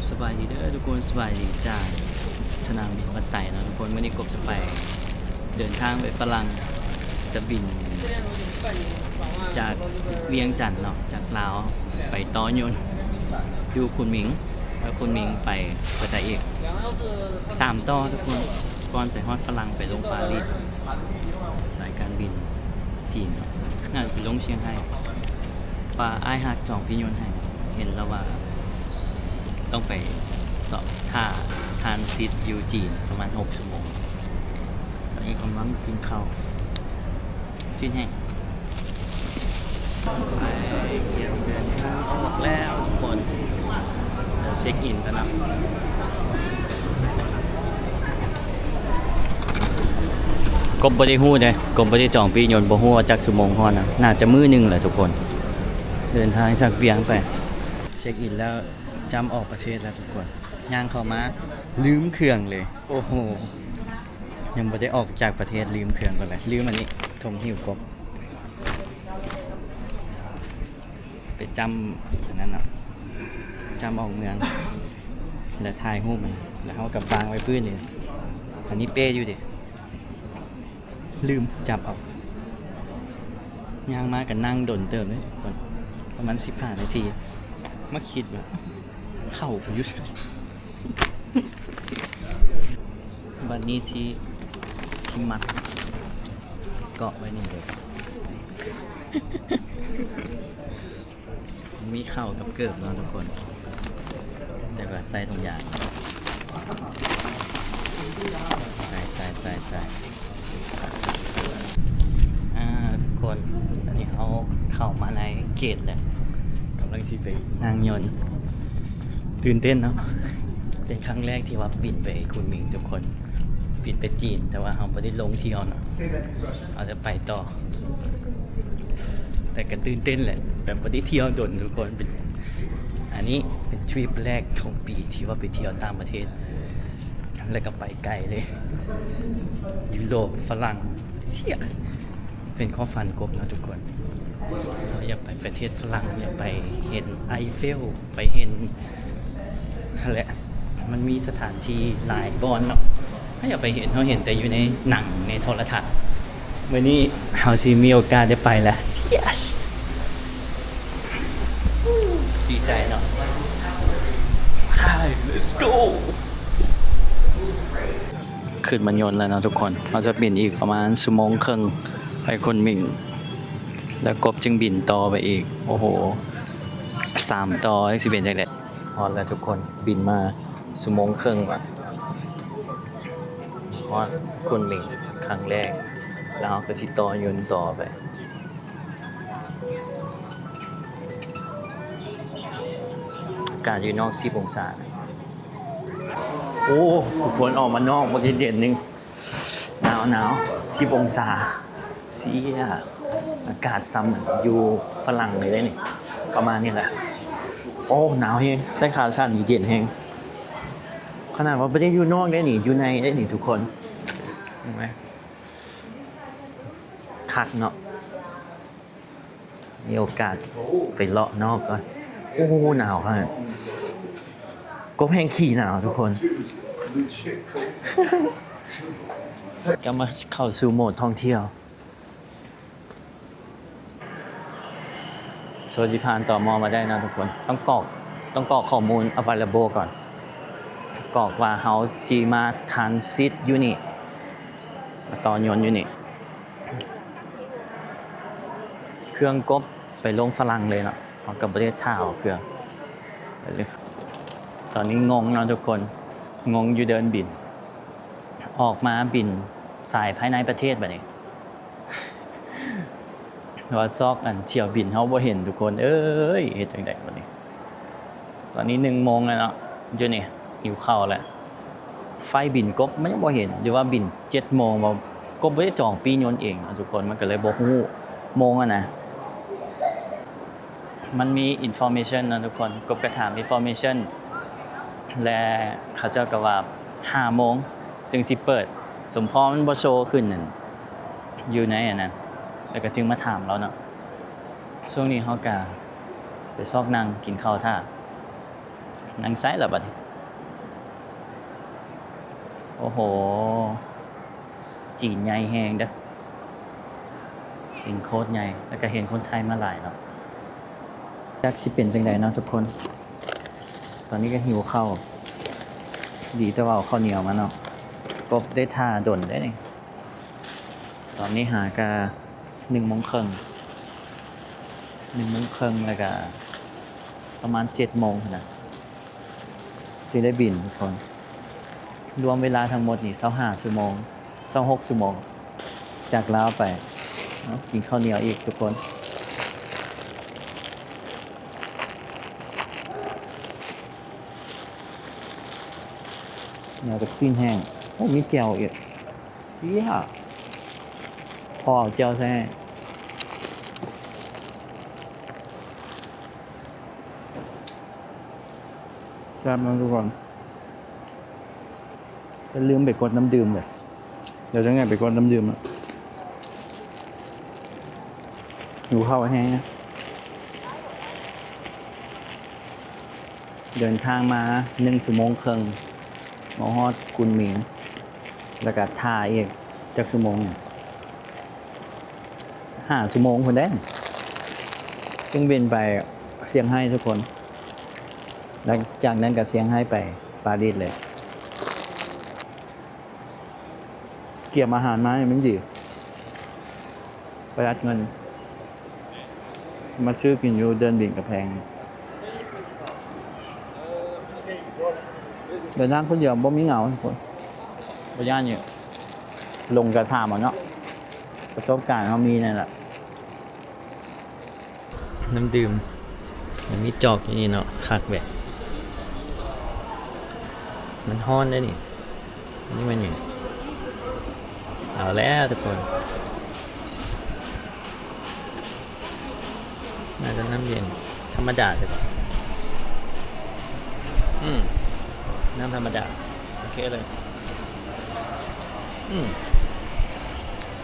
ສະບາຍດີເດີທຸກຄົນ, ສະບາຍດີຈາກສະໜາມບິນວັດໄຕເນາະທຸກຄົນ. ມື້ນີ້ກົບຈະໄປ ເດີນທາງໄປຝຣັ່ງ, ຈະບິນຈາກວຽງຈັນເນາະ, ຈາກລາວໄປຕໍ່ຍົນຢູ່ຄຸນໝິງ, ແລ້ວຄຸນໝິງໄປປະຕາເອກ, ສາມຕໍ່ທຸກຄົນ. ກ່ອນໄປຮອດຝຣັ່ງ ໄປລົງປາຣີສ, ສາຍການບິນຈີນເນາະ, ໜ້າຈະໄປລົງຊຽງໄຮ້. ວ່າອ້າຍຮັກຈອງປີ້ຍົນໃຫ້, ເຫັນແລ້ວວ່າຕ້ອງໄປຕໍ່ ຖ້າທານຊິດຢູ່ຈີນປະມານຫົກຊົ່ວໂມງ. ຕອນນີ້ກຳລັງກິນເຂົ້າ ຊີ້ນແຫ້ງ. ໄປ ກຽມເດີນທາງອອກແລ້ວທຸກຄົນ, ດຽວເຊັກອິນກ່ອນເນາະ. ກົບບໍ່ໄດ້ຮູ້ເດ້, ກົບບໍ່ໄດ້ຈອງປີ້ຍົນ, ບໍ່ຮູ້ວ່າຈັກຊົ່ວໂມງຮອດນະ, ໜ້າຈະມື້ໜຶ່ງແຫຼະທຸກຄົນ. ເດີນທາງຈາກວຽງໄປ ເຊັກອິນແລ້ວ, ຈ້ຳອອກປະເທດແລ້ວທຸກຄົນ. ຍ່າງເຂົ້າມາ ລືມເຄື່ອງເລີຍ. ໂອ້ໂຫ ຍັງບໍ່ໄດ້ອອກຈາກປະເທດ ລືມເຄື່ອງກ່ອນເລີຍ, ລືມອັນນີ້ ຖົງຫິ້ວກົບ. ໄປຈ້ຳອັນນັ້ນເນາະ, ຈ້ຳອອກເມືອງ ແລ້ວຖ່າຍຮູບມັນ, ແລ້ວເຮົາກໍວາງໄວ້ພື້ນນີ້. ອັນນີ້ເປ້ຢູ່ເດ, ລືມຈັບເອົາ. ຍ່າງມາກໍນັ່ງດົນເຕີບເລີຍທຸກຄົນ, ປະມານສິບຫ້ານາທີ, ມາຄິດວ່າ ເຂົ້າກູຢູ່ໃສ? ບັດນີ້ທີ່ ທີ່ມັດເກາະໄວ້ນີ້ເລີຍ. ມີເຂົ້າກັບເກີບເນາະທຸກຄົນ, ແຕ່ວ່າໃສ່ຖົງຢາງ. ຕາຍ ຕາຍ ຕາຍ ຕາຍ. ອ່າ ທຸກຄົນ, ອັນນີ້ເຮົາເຂົ້າມາໃນເກດແລ້ວ, ກຳລັງຊິໄປນັ່ງຍົນ. ຕື່ນເຕັ້ນເນາະ, ເປັນຄັ້ງແລກທີ່ວ່າບິນໄປຄຸນໝິງທຸກຄົນ, ບິນໄປຈີນ, ແຕ່ວ່າເຮົາບໍ່ໄດ້ລົງທ່ຽວເນາະ, ເຮົາຈະໄປຕໍ່. ແຕ່ກໍຕື່ນເຕັ້ນແຫຼະ, ແບບບໍ່ໄດ້ທ່ຽວດົນທຸກຄົນ. ເປັນ ອັນນີ້ເປັນທຣິບແລກຂອງປີທີ່ວ່າໄປທ່ຽວຕ່າງປະເທດ ແລ້ວກໍໄປໄກເລີຍ, ຢູໂຣບ, ຝຣັ່ງ. ເຊຍ ເປັນຄວາມຝັນກົບເນາະທຸກຄົນ, ເຮົາຢາກໄປປະເທດຝຣັ່ງ, ຢາກໄປເຫັນໄອເຟວ, ໄປເຫັນຫັ້ນແຫຼະ. ມັນມີສະຖານທີ່ຫຼາຍບ່ອນເນາະ, ເຮົາຢາກໄປເຫັນ, ເຮົາເຫັນແຕ່ຢູ່ໃນໜັງ, ໃນໂທລະທັດ. ມື້ນີ້ເຮົາຊິມີໂອກາດໄດ້ໄປແລ້ວ. Yes! ດີໃຈເນາະ. ໄປ let's go! ຂຶ້ນມາຍົນແລ້ວເນາະທຸກຄົນ, ເຮົາຈະບິນອີກປະມານຊົ່ວໂມງເຄິ່ງໄປຄຸນໝິງ, ແລ້ວກົບຈຶ່ງບິນຕໍ່ໄປອີກ. ໂອ້ໂຫ ສາມຕໍ່ ຊິເປັນຈັ່ງໃດ? ຮອດແລ້ວທຸກຄົນ, ບິນມາຊົ່ວໂມງເຄິ່ງວ່າ ຮອດຄຸນໝິງຄັ້ງແລກ, ແລ້ວເຮົາກໍຊິຕໍ່ຍົນຕໍ່ໄປ. ອາກາດຢູ່ນອກສິບອົງສາ. ໂອ້ ທຸກຄົນ, ອອກມານອກ ບໍ່ໄດ້ເຢັນໜຶ່ງ. ໜາວໆ ສິບອົງສາ. ເຊຍ ອາກາດສ່ຳຢູ່ຝຣັ່ງເລີຍເດ້ນີ້, ປະມານນີ້ແຫຼະ. ໂອ້ ໜາວແຮງ, ໃສ່ຂາສັ້ນນີ້ເຢັນແຮງ. ຂະໜາດວ່າບໍ່ໄດ້ຢູ່ນອກເດ້ນີ້, ຢູ່ໃນເດ້ນີ້ທຸກຄົນ. ເຫັນໄໝ? ຄັກເນາະ. ມີໂອກາດໄປເລາະນອກກ່ອນ. ໂອ້ ໜາວຂະໜາດ, ກົບແຮ່ງຂີ້ໜາວທຸກຄົນ. ກໍມາເຂົ້າສູ່ໂໝດທ່ອງທ່ຽວ. ໂຊຊິຜ່ານ ຕມ ມາໄດ້ເນາະທຸກຄົນ, ຕ້ອງກອກ, ຕ້ອງກອກຂໍ້ມູນ available ກ່ອນ, ກອກວ່າເຮົາຊິມາ transit ຢູ່ນີ້, ມາຕໍ່ຍົນຢູ່ນີ້. ເຄື່ອງກົບໄປລົງຝຣັ່ງເລີຍເນາະ, ເຮົາກໍບໍ່ໄດ້ຖ້າເອົາເຄື່ອງ. ຕອນນີ້ງົງເນາະທຸກຄົນ, ງົງຢູ່ເດີ່ນບິນ, ອອກມາບິນສາຍພາຍໃນປະເທດບັດນີ້. ວ່າຊອກອັນຖ້ຽວບິນເຮົາບໍ່ເຫັນທຸກຄົນເອີຍ, ເຮັດຈັ່ງໃດບັດນີ້? ຕອນນີ້ໜຶ່ງໂມງແລ້ວເນາະ, ຢູ່ນີ້ຫິວເຂົ້າແລ້ວ. ໄຟບິນກົບມັນຍັງບໍ່ເຫັນ, ຫຼືວ່າບິນເຈັດໂມງບໍ? ກົບບໍ່ໄດ້ຈອງປີ້ຍົນເອງເນາະທຸກຄົນ, ມັນກໍເລີຍບໍ່ຮູ້ໂມງຫັ້ນນະ. ມັນມີ information ເນາະທຸກຄົນ, ກົບກໍຖາມ information ແລະ ເຂົາເຈົ້າກໍວ່າຫ້າໂມງຈຶ່ງຊິເປີດ, ສົມພໍມັນບໍ່ໂຊຂຶ້ນນັ້ນ ຢູ່ໃນອັນນັ້ນ, ແລ້ວກໍຈຶ່ງມາຖາມລາວເນາະ. ຊ່ວງນີ້ເຮົາກະໄປຊອກນັ່ງກິນເຂົ້າຖ້າ, ນັ່ງໃສລະບັດນີ້? ໂອ້ໂຫ ຈີນໃຫຍ່ແຮງເດີ້ ຈີນໂຄດໃຫຍ່ ແລ້ວກະເຫັນຄົນໄທມາຫຼາຍເນາະ. ຈັກຊິເປັນຈັ່ງໃດເນາະທຸກຄົນ ຕອນນີ້ກະຫິວເຂົ້າ ດີແຕ່ວ່າເອົາເຂົ້າໜຽວມາເນາະ ກົບໄດ້ຖ້າດົນເດ້ນີ້. ຕອນນີ້ຫາກະໜຶ່ງໂມງເຄິ່ງ ໜຶ່ງໂມງເຄິ່ງ ແລ້ວກະປະມານເຈັດໂມງຫັ້ນນະ ຈຶ່ງໄດ້ບິນທຸກຄົນ. ລວມເວລາທັງໝົດນີ້ຊາວຫ້າຊົ່ວໂມງ ຊາວຫົກຊົ່ວໂມງ ຈາກລາວໄປ. ເອົາ ກິນເຂົ້າໜຽວອີກທຸກຄົນ ໜຽວກັບຊີ້ນແຫ້ງ. ໂອ້ ມີແຈ່ວອີກ. ເຈົ້ຍ ພໍເອົາແຈ່ວໃສ່ໃຫ້ ແຊບເນາະທຸກຄົນ. ແຕ່ລືມໄປກົດນ້ຳດື່ມເລີຍ ດຽວຈັ່ງໃດໄປກົດນ້ຳດື່ມລະ ຫິວເຂົ້າແຮງ. ເດີນທາງມາໜຶ່ງຊົ່ວໂມງເຄິ່ງ ມາຮອດກຸນໝິງ ແລ້ວກະຖ້າອີກຈັກຊົ່ວໂມງ ຫ້າຊົ່ວໂມງພຸ້ນເດ້ ຈຶ່ງບິນໄປຊຽງໄຮ້ທຸກຄົນ. ຫຼັງຈາກນັ້ນກະຊຽງໄຮ້ໄປປາຣີສເລີຍ. ກຽມອາຫານມາໃຫ້ມັນດີ ປະຢັດເງິນ ມາຊື້ກິນຢູ່ເດີ່ນບິນກະແພງ. ເດີນທາງຄົນດຽວບໍ່ມີເຫງົາທຸກຄົນ ບໍ່ຢ້ານຢູ່ ລົງກະຖາມເອົາເນາະ ປະສົບການເຮົາມີນັ້ນລະ. ນ້ຳດື່ມ ມັນມີຈອກຢູ່ນີ້ເນາະ ຄັກແບບ ມັນຮ້ອນເດ້ນີ້. ນີ້ແມ່ນຫຍັງ? ເອົາແລ້ວທຸກຄົນ ໜ້າຈະນ້ຳເຢັນທຳມະດາເດ້. ອືມ ນ້ຳທຳມະດາ ໂອເຄເລີຍ. ອືມ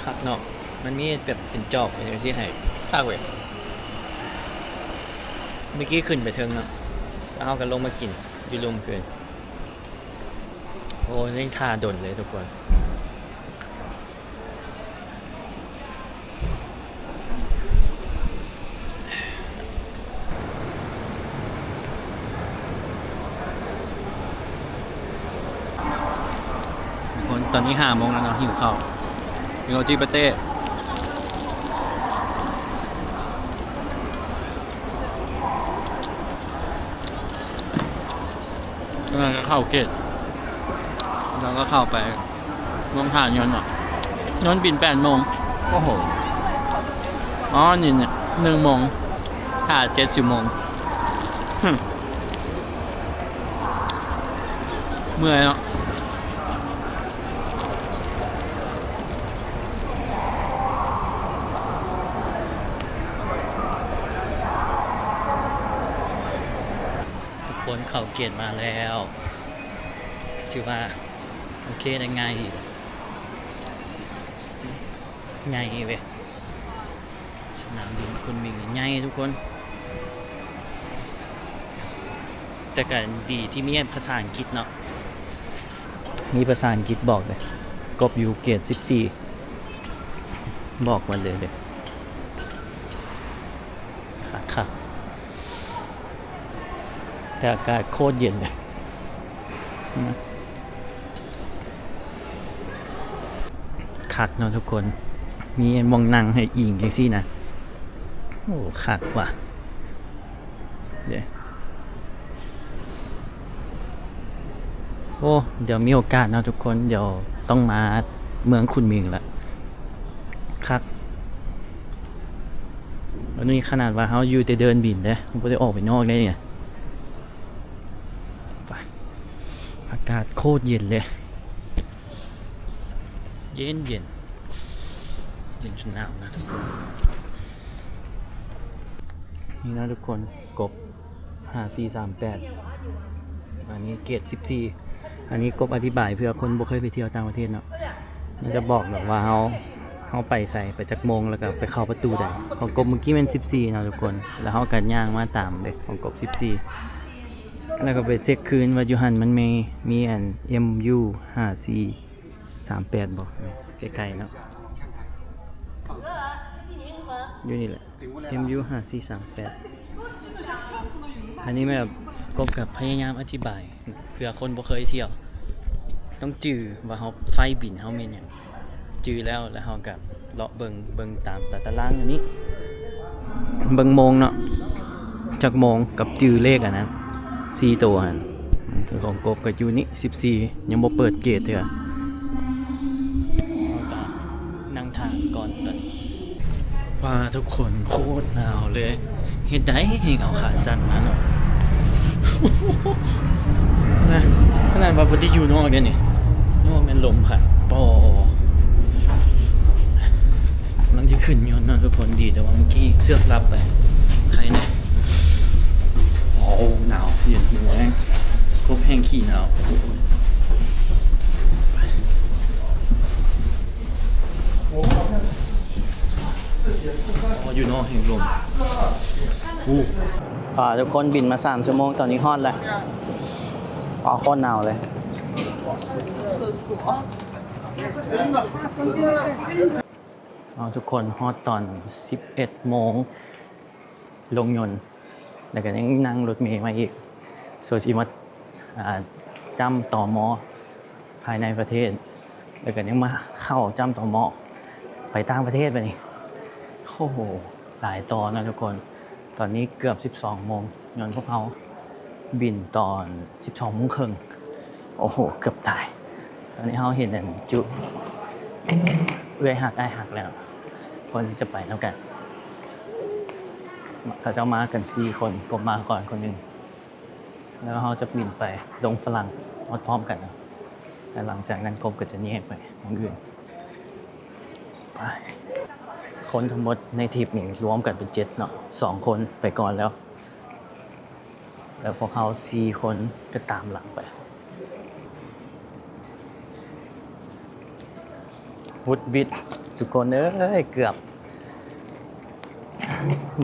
ຄັກເນາະ ມັນມີແບບເປັນຈອກເປັນຈັ່ງຊີ້ໃຫ້ ຄັກເວີຍ. ເມື່ອກີ້ຂຶ້ນໄປເທິງເນາະ ແລ້ວເຮົາກະລົງມາກິນຢູ່ລຸ່ມຄືນ. ໂອ້ ຍັງຖ້າດົນເລີຍທຸກຄົນ. ທຸກຄົນ ຕອນນີ້ຫ້າໂມງແລ້ວເນາະ ຫິວເຂົ້າ ຫິວເຂົ້າຈີປາເຕ້. ກຳລັງຈະເຂົ້າເກດ ແລ້ວກະເຂົ້າໄປລົງຖ້າຍົນເນາະ ຍົນບິນແປດໂມງ. ໂອ້ໂຫ ອໍ ນີ້ໜຶ່ງໂມງ ຖ້າເຈັດຊົ່ວໂມງ ເມື່ອຍເນາະ. ທຸກຄົນ ເຂົ້າເກດມາແລ້ວ ຖືວ່າໂອເຄໄດ້ ງ່າຍດີ ໃຫຍ່ເວີຍ. ສະໜາມບິນຄຸນໝິງໃຫຍ່ທຸກຄົນ ແຕ່ກະດີທີ່ມີພາສາອັງກິດເນາະ ມີພາສາອັງກິດບອກເດ້ ກົບຢູ່ເກດສິບສີ່ ບອກມາເລີຍເດ້. ຄັກໆ ແຕ່ອາກາດໂຄດເຢັນເລີຍ. ຄັກເນາະທຸກຄົນ ມີໝ່ອງນັ່ງໃຫ້ອີງຈັ່ງຊີ້ນະ ໂອ້ ຄັກວ່າ ໂອ້ ດຽວມີໂອກາດເນາະທຸກຄົນ ດຽວຕ້ອງມາເມືອງຄຸນໝິງລະ ຄັກ. ອັນນີ້ຂະໜາດວ່າເຮົາຢູ່ແຕ່ເດີ່ນບິນເດ້ ເຮົາບໍ່ໄດ້ອອກໄປນອກເດ້ນີ້. ໄປ ອາກາດໂຄດເຢັນເລີຍ ເຢັນໆ ເຢັນຈົນໜາວນະ ນີ້ນະທຸກຄົນ. ກົບຫ້າສີ່ສາມແປດ ອັນນີ້ເກດສິບສີ່ ອັນນີ້ກົບອະທິບາຍເພື່ອຄົນບໍ່ເຄີຍໄປທ່ຽວຕ່າງປະເທດເນາະ ມັນຈະບອກແບບວ່າເຮົາ ເຮົາໄປໃສ ໄປຈັກໂມງ ແລ້ວກະໄປເຂົ້າປະຕູໃດ. ຂອງກົບມື້ກີ້ແມ່ນສິບສີ່ເນາະທຸກຄົນ ແລ້ວເຮົາກະຍ່າງມາຕາມເດ້ ຂອງກົບສິບສີ່ ແລ້ວກໍໄປເຊັກຄືນວ່າຢູ່ຫັ້ນມັນມີ ມີອັນ ເອັມຢູຫ້າສີ່ສາມແປດບໍ່ ໃກ້ໆເນາະ ຢູ່ນີ້ແຫຼະ ເອັມຢູຫ້າສີ່ສາມແປດ ອັນນີ້ແມ່ນແບບ ກົບກັບພະຍາຍາມອະທິບາຍ ເພື່ອຄົນບໍ່ເຄີຍທ່ຽວ ຕ້ອງຈື່ວ່າເຮົາ ໄຟລ໌ບິນເຮົາແມ່ນຫຍັງ ຈື່ແລ້ວ ແລ້ວເຮົາກໍເລາະເບິ່ງ ເບິ່ງຕາມຕາຕະລາງອັນນີ້ ເບິ່ງໂມງເນາະ ຈັກໂມງ ກັບຈື່ເລກອັນນັ້ນ ສີ່ໂຕຫັ້ນ ຄືຂອງກົບກໍຢູ່ນີ້ ສິບສີ່ ຍັງບໍ່ເປີດເກດເທື່ອ ເຮົາກໍນັ່ງຖ້າກ່ອນຕອນນີ້ ວ້າ ທຸກຄົນ ໂຄດໜາວເລີຍ ເຮັດໃດແຮ່ງເອົາຂາສັ້ນມາເນາະ ນະ ຂະໜາດວ່າບໍ່ໄດ້ຢູ່ນອກເດ້ນີ້ ຍັງວ່າແມ່ນລົມພັດ ປໍ ກຳລັງຈະຂຶ້ນຍົນເນາະທຸກຄົນ ດີແຕ່ວ່າມື້ກີ້ເຊືອກລັບໄປ ໄຄແນ່ ໂອ້ ໜາວ ເຢັນຫົວແຮງ ກົບແຮ່ງຂີ້ໜາວ ອໍ ຢູ່ນອກແຮ່ງລົມ ອູ້ ອ່າ ທຸກຄົນ ບິນມາສາມຊົ່ວໂມງ ຕອນນີ້ຮອດແລ້ວ ອໍ ໂຄດໜາວເລີຍ ເອົາ ທຸກຄົນ ຮອດຕອນສິບເອັດໂມງ ລົງຍົນ ແລ້ວກໍຍັງນັ່ງລົດເມມາອີກ ໂຊຊິມາ ອ່າ ຈ້ຳ ຕມ ພາຍໃນປະເທດ ແລ້ວກໍຍັງມາເຂົ້າຈ້ຳ ຕມ ໄປຕ່າງປະເທດບາດນີ້ ໂອ້ໂຫ ຫຼາຍຕໍ່ເນາະທຸກຄົນ ຕອນນີ້ເກືອບສິບສອງໂມງ ຍ້ອນພວກເຮົາບິນຕອນສິບສອງໂມງເຄິ່ງ ໂອ້ໂຫ ເກືອບຕາຍ ຕອນນີ້ເຮົາເຫັນອັນຈຸ ເອື້ອຍຮັກອ້າຍຮັກແລ້ວ ກ່ອນທີ່ຈະໄປນຳກັນ ເຂົາເຈົ້າມາກັນສີ່ຄົນ ກົບມາກ່ອນຄົນໜຶ່ງ ແລ້ວເຮົາຈະບິນໄປລົງຝຣັ່ງຮອດພ້ອມກັນ ແລ້ວຫຼັງຈາກນັ້ນກົບກໍຈະແຍກໄປໝ່ອງອື່ນ ໄປ ຄົນທັງໝົດໃນທຣິບນີ້ລວມກັນເປັນເຈັດເນາະ ສອງຄົນໄປກ່ອນແລ້ວ ແລ້ວພວກເຮົາສີ່ຄົນກໍຕາມຫຼັງໄປ ຫວຸດຫວິດທຸກຄົນເອີຍ ເກືອບ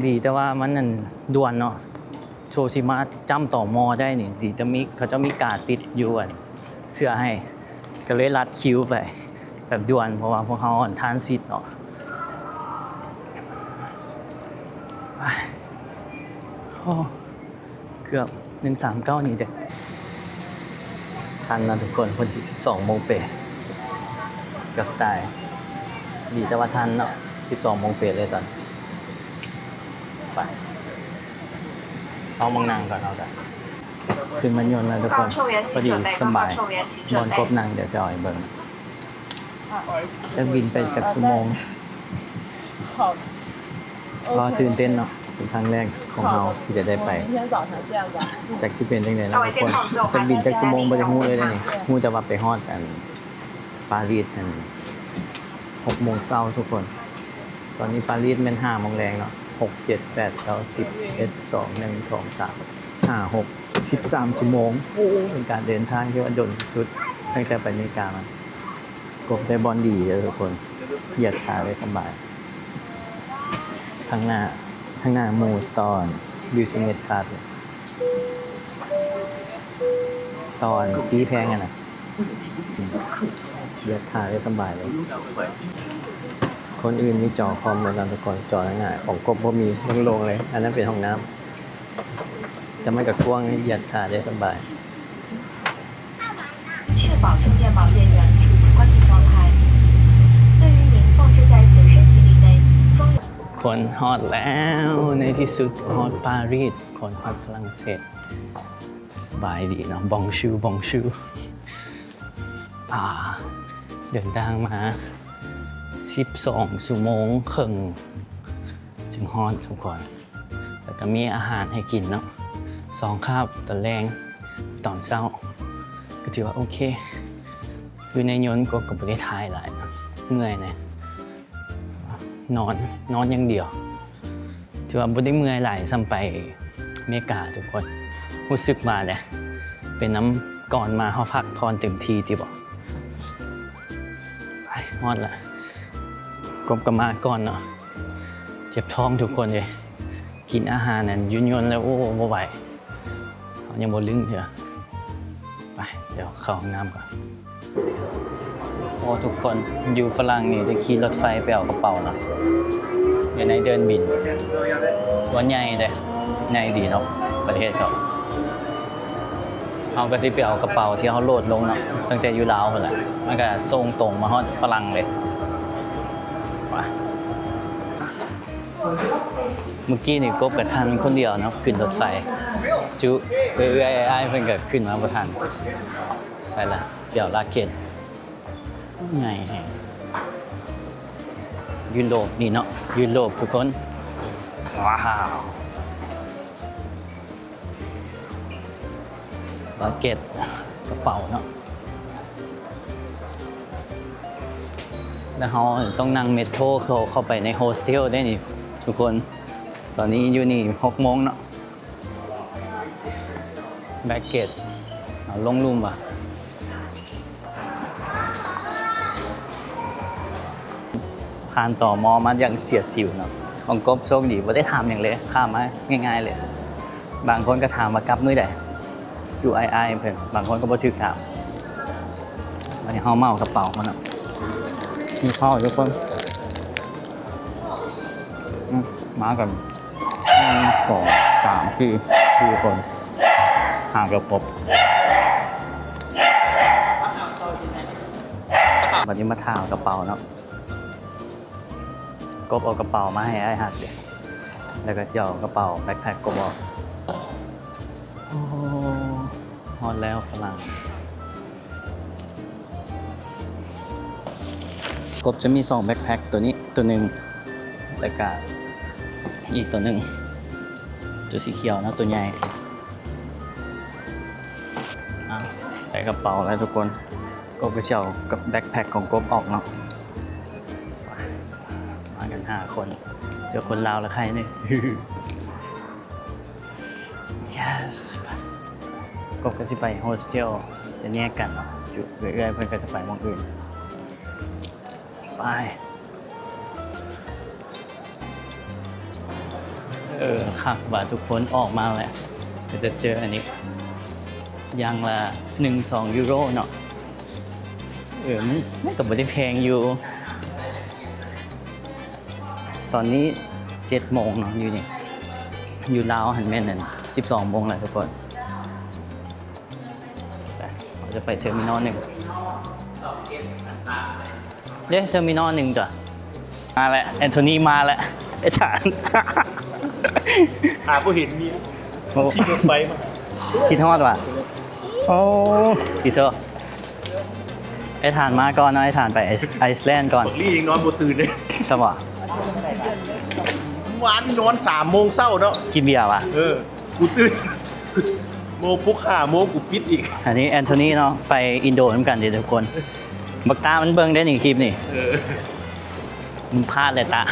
ດີແຕ່ວ່າມັນນັ້ນດ່ວນເນາະ ໂຊຊິມາຈ້ຳ ຕມ ໄດ້ນີ້ ດີແຕ່ມີ ເຂົາເຈົ້າມີກາດຕິດຢູ່ອັນເສື້ອໃຫ້ ກໍເລີຍລັດຄິວໄປແບບດ່ວນ ເພາະວ່າພວກເຮົາອັນທານຊິດເນາະ ໂອ້ ເກືອບ ໜຶ່ງສາມເກົ້ານີ້ເດ້ ທັນນະທຸກຄົນ ພໍດີສິບສອງໂມງເປະ ເກືອບຕາຍ ດີແຕ່ວ່າທັນເນາະ ສິບສອງໂມງເປະເລີຍຕອນ ໄປ ເຊົາໝ່ອງນັ່ງກ່ອນ ເຮົາກະຂຶ້ນມາຍົນແລ້ວທຸກຄົນ ພໍດີສຳບາຍ ບ່ອນກົບນັ່ງ ດຽວຈະເອົາໃຫ້ເບິ່ງ ຈັກບິນໄປຈັກຊົ່ວໂມງ ກໍຕື່ນເຕັ້ນເນາະ ເປັນຄັ້ງແລກຂອງເຮົາທີ່ຈະໄດ້ໄປ ຈັກຊິເປັນຈັ່ງໃດເນາະທຸກຄົນ ຈັກບິນຈັກຊົ່ວໂມງບໍ່ໄດ້ຮູ້ເລີຍເດ້ນີ້ ຮູ້ແຕ່ວ່າໄປຮອດອັນປາຣີສຫັ້ນຫົກໂມງເຊົ້າທຸກຄົນ ຕອນນີ້ປາຣີສແມ່ນຫ້າໂມງແລງເນາະ ຫົກ ເຈັດ ແປດ ເກົ້າ ສິບ ສິບເອັດ ສິບສອງ ໜຶ່ງ ສອງ ສາມ ຫ້າ ຫົກ ສິບສາມຊົ່ວໂມງ ໂອ້ ເປັນການເດີນທາງທີ່ວ່າດົນທີ່ສຸດ ຕັ້ງແຕ່ໄປອາເມລິກາມາ ກົບໄດ້ບ່ອນດີເດີທຸກຄົນ ຢຽດຂາໄດ້ສະບາຍ ທາງໜ້າ ທາງໜ້າໝູ່ຕອນ Business Class ຕອນປີ້ແພງຫັ້ນນະ ຢຽດຂາໄດ້ສະບາຍເລີຍ ຄົນອື່ນມີຈໍຄອມເນາະທຸກຄົນ ຈໍທາງໜ້າ ຂອງກົບບໍ່ມີ ໂລ່ງໆເລີຍ ອັນນັ້ນເປັນຫ້ອງນ້ຳ ແຕ່ມັນກໍກວ້າງ ຢຽດຂາໄດ້ສະບາຍ 确保证件保险员处于关闭状态。对于您放置在随身行李内装有 ຄົນ ຮອດແລ້ວ ໃນທີ່ສຸດຮອດປາຣີສ ຄົນ ຮອດຝຣັ່ງເສດ ສະບາຍດີເນາະ Bonjour Bonjour ອ່າ ເດີນທາງມາສິບສອງຊົ່ວໂມງເຄິ່ງ ຈຶ່ງຮອດທຸກຄົນ ແລ້ວກໍມີອາຫານໃຫ້ກິນເນາະ ສອງຄາບ ຕອນແລງ ຕອນເຊົ້າ ກໍຖືວ່າໂອເຄ ຢູ່ໃນຍົນກໍ ກໍບໍ່ໄດ້ຖ່າຍຫຼາຍ ເມື່ອຍແດ່ ນອນ ນອນຢ່າງດຽວ ຖືວ່າບໍ່ໄດ້ເມື່ອຍຫຼາຍສ່ຳໄປອາເມລິກາທຸກຄົນ ຮູ້ສຶກວ່າແຫຼະ ເປັນນຳກ່ອນມາເຮົາພັກຜ່ອນເຕັມທີ່ຕິບໍ ໄປ ຮອດລະ ກົບກໍມາກ່ອນເນາະ ເຈັບທ້ອງທຸກຄົນເອີຍ ກິນອາຫານນັ້ນຢູ່ຍົນແລ້ວ ໂອ້ ບໍ່ໄຫວ ເຮົາ ຍັງບໍ່ລຶ້ງເທື່ອ. ໄປ ດຽວເຂົ້າຫ້ອງນ້ຳກ່ອນ. ໂອ້ ທຸກຄົນ ຢູ່ຝຣັ່ງນີ້ໄດ້ຂີ່ລົດໄຟໄປເອົາກະເປົາເນາະ ຢູ່ໃນເດີ່ນບິນ ຕົວໃຫຍ່ເດ້ ໃຫຍ່ດີເນາະ ປະເທດເຂົາ. ເຮົາກໍຊິໄປເອົາກະເປົາທີ່ເຮົາໂຫຼດລົງເນາະ ຕັ້ງແຕ່ຢູ່ລາວພຸ້ນແຫຼະ ມັນກໍສົ່ງຕົງມາຮອດຝຣັ່ງເລີຍ. ໄປ. ເມື່ອກີ້ນີ້ກົບກັບທັນຄົນດຽວເນາະ ຂຶ້ນລົດໄຟ ຈຸ ເອື້ອຍໆ ອ້າຍໆ ເພິ່ນກໍຂຶ້ນມາບໍ່ທັນ. ໃສ່ລະ ດຽວລາກເກັດ ໃຫຍ່ແຮງ. ຢູໂຣບນີ້ເນາະ ຢູໂຣບທຸກຄົນ. ວ້າວ ບາເກັດ ກະເປົາເນາະ ແລ້ວເຮົາຕ້ອງນັ່ງເມໂທຣເຂົ້າ ເຂົ້າໄປໃນໂຮສເທວເດ້ນີ້ທຸກຄົນ. ຕອນນີ້ຢູ່ນີ້ຫົກໂມງເນາະ. ບາເກັດ ເອົາລົງລຸ່ມວ່າ. ຜ່ານ ຕມ ມາຢ່າງສຽດສີວເນາະ. ຂອງກົບໂຊກດີ ບໍ່ໄດ້ຖາມຫຍັງເລີຍ ຂ້າມມາງ່າຍໆເລີຍ. ບາງຄົນກໍຖາມວ່າກັບມື້ໃດ ຈຸອ້າຍໆ ເພິ່ນ ບາງຄົນກໍບໍ່ຖືກຖາມ. ບັດນີ້ເຮົາມາເອົາກະເປົາກ່ອນເນາະ. ມີເຂົ້າທຸກຄົນ. ອືມ ມາກັນ ໜຶ່ງ ສອງ ສາມ ສີ່ ສີ່ຄົນ ຫາກໍຄົບ. ບັດນີ້ມາຖ້າເອົາກະເປົາເນາະ. ກົບເອົາກະເປົາມາໃຫ້ອ້າຍຮັກເດ້ ແລ້ວກໍຊິເອົາກະເປົາແບັກແພັກກົບອອກ. ໂອ້ ຮອດແລ້ວຝຣັ່ງ. ກົບຈະມີສອງແບັກແພັກ ໂຕນີ້ໂຕໜຶ່ງ ແລ້ວກະອີກໂຕໜຶ່ງ ໂຕສີຂຽວເນາະ ໂຕໃຫຍ່. ອ່ະ ໃສ່ກະເປົາແລ້ວທຸກຄົນ. ກົບກໍຊິເອົາກັບແບັກແພັກຂອງກົບອອກເນາະ. ມາກັນຫ້າຄົນ ເຈີຄົນລາວລະໄຄໜຶ່ງ. Yes ກົບກໍຊິໄປໂຮສເທວ ຈະແຍກກັນເນາະ ຈຸເອື້ອຍໆ ເພິ່ນກໍຈະໄປໝ່ອງອື່ນ. ໄປ. ເອີ ຄັກວ່າທຸກຄົນ ອອກມາແລ້ວກໍຈະເຈີອັນນີ້ ຢ່າງລະໜຶ່ງສອງຢູໂຣເນາະ. ເອີ ມັນ ມັນກໍບໍ່ໄດ້ແພງຢູ່. ຕອນນີ້ເຈັດໂມງເນາະ ຢູ່ນີ້ ຢູ່ລາວຫັ້ນແມ່ນອັນສິບສອງໂມງແລ້ວທຸກຄົນ. ໄປ ເຮົາຈະໄປເທີມີນອນໜຶ່ງເດ້ ເທີມີນອນໜຶ່ງຕົວະ. ມາແລ້ວ ແອນໂທນີມາແລ້ວ ໄອ້ທ່ານ ຫາບໍ່ເຫັນເມຍ. ໂອ້ ຂີ່ລົດໄຟມາ ຄິດຮອດວ່າ. ໂອ້ ອີໂຕ ໄອ້ທ່ານມາກ່ອນເນາະ ໄອ້ທ່ານໄປໄອສ ໄອສແລນກ່ອນ. ບັກລີ້ຍັງນອນບໍ່ຕື່ນເດ້ ຊະບໍ່? ວານນອນສາມໂມງເຊົ້າເນາະ ກິນເບຍຫວາ? ເອີ ກູຕື່ນ ໂມງປຸກ ຫ້າໂມງ ກູປິດອີກ. ອັນນີ້ແອນໂທນີເນາະ ໄປອິນໂດນຳກັນເດ້ທຸກຄົນ. ບັກຕາມັນເບິ່ງໄດ້ນີ້ຄລິບນີ້. ເອີ ມຶງພາດແລ້ວຕາ.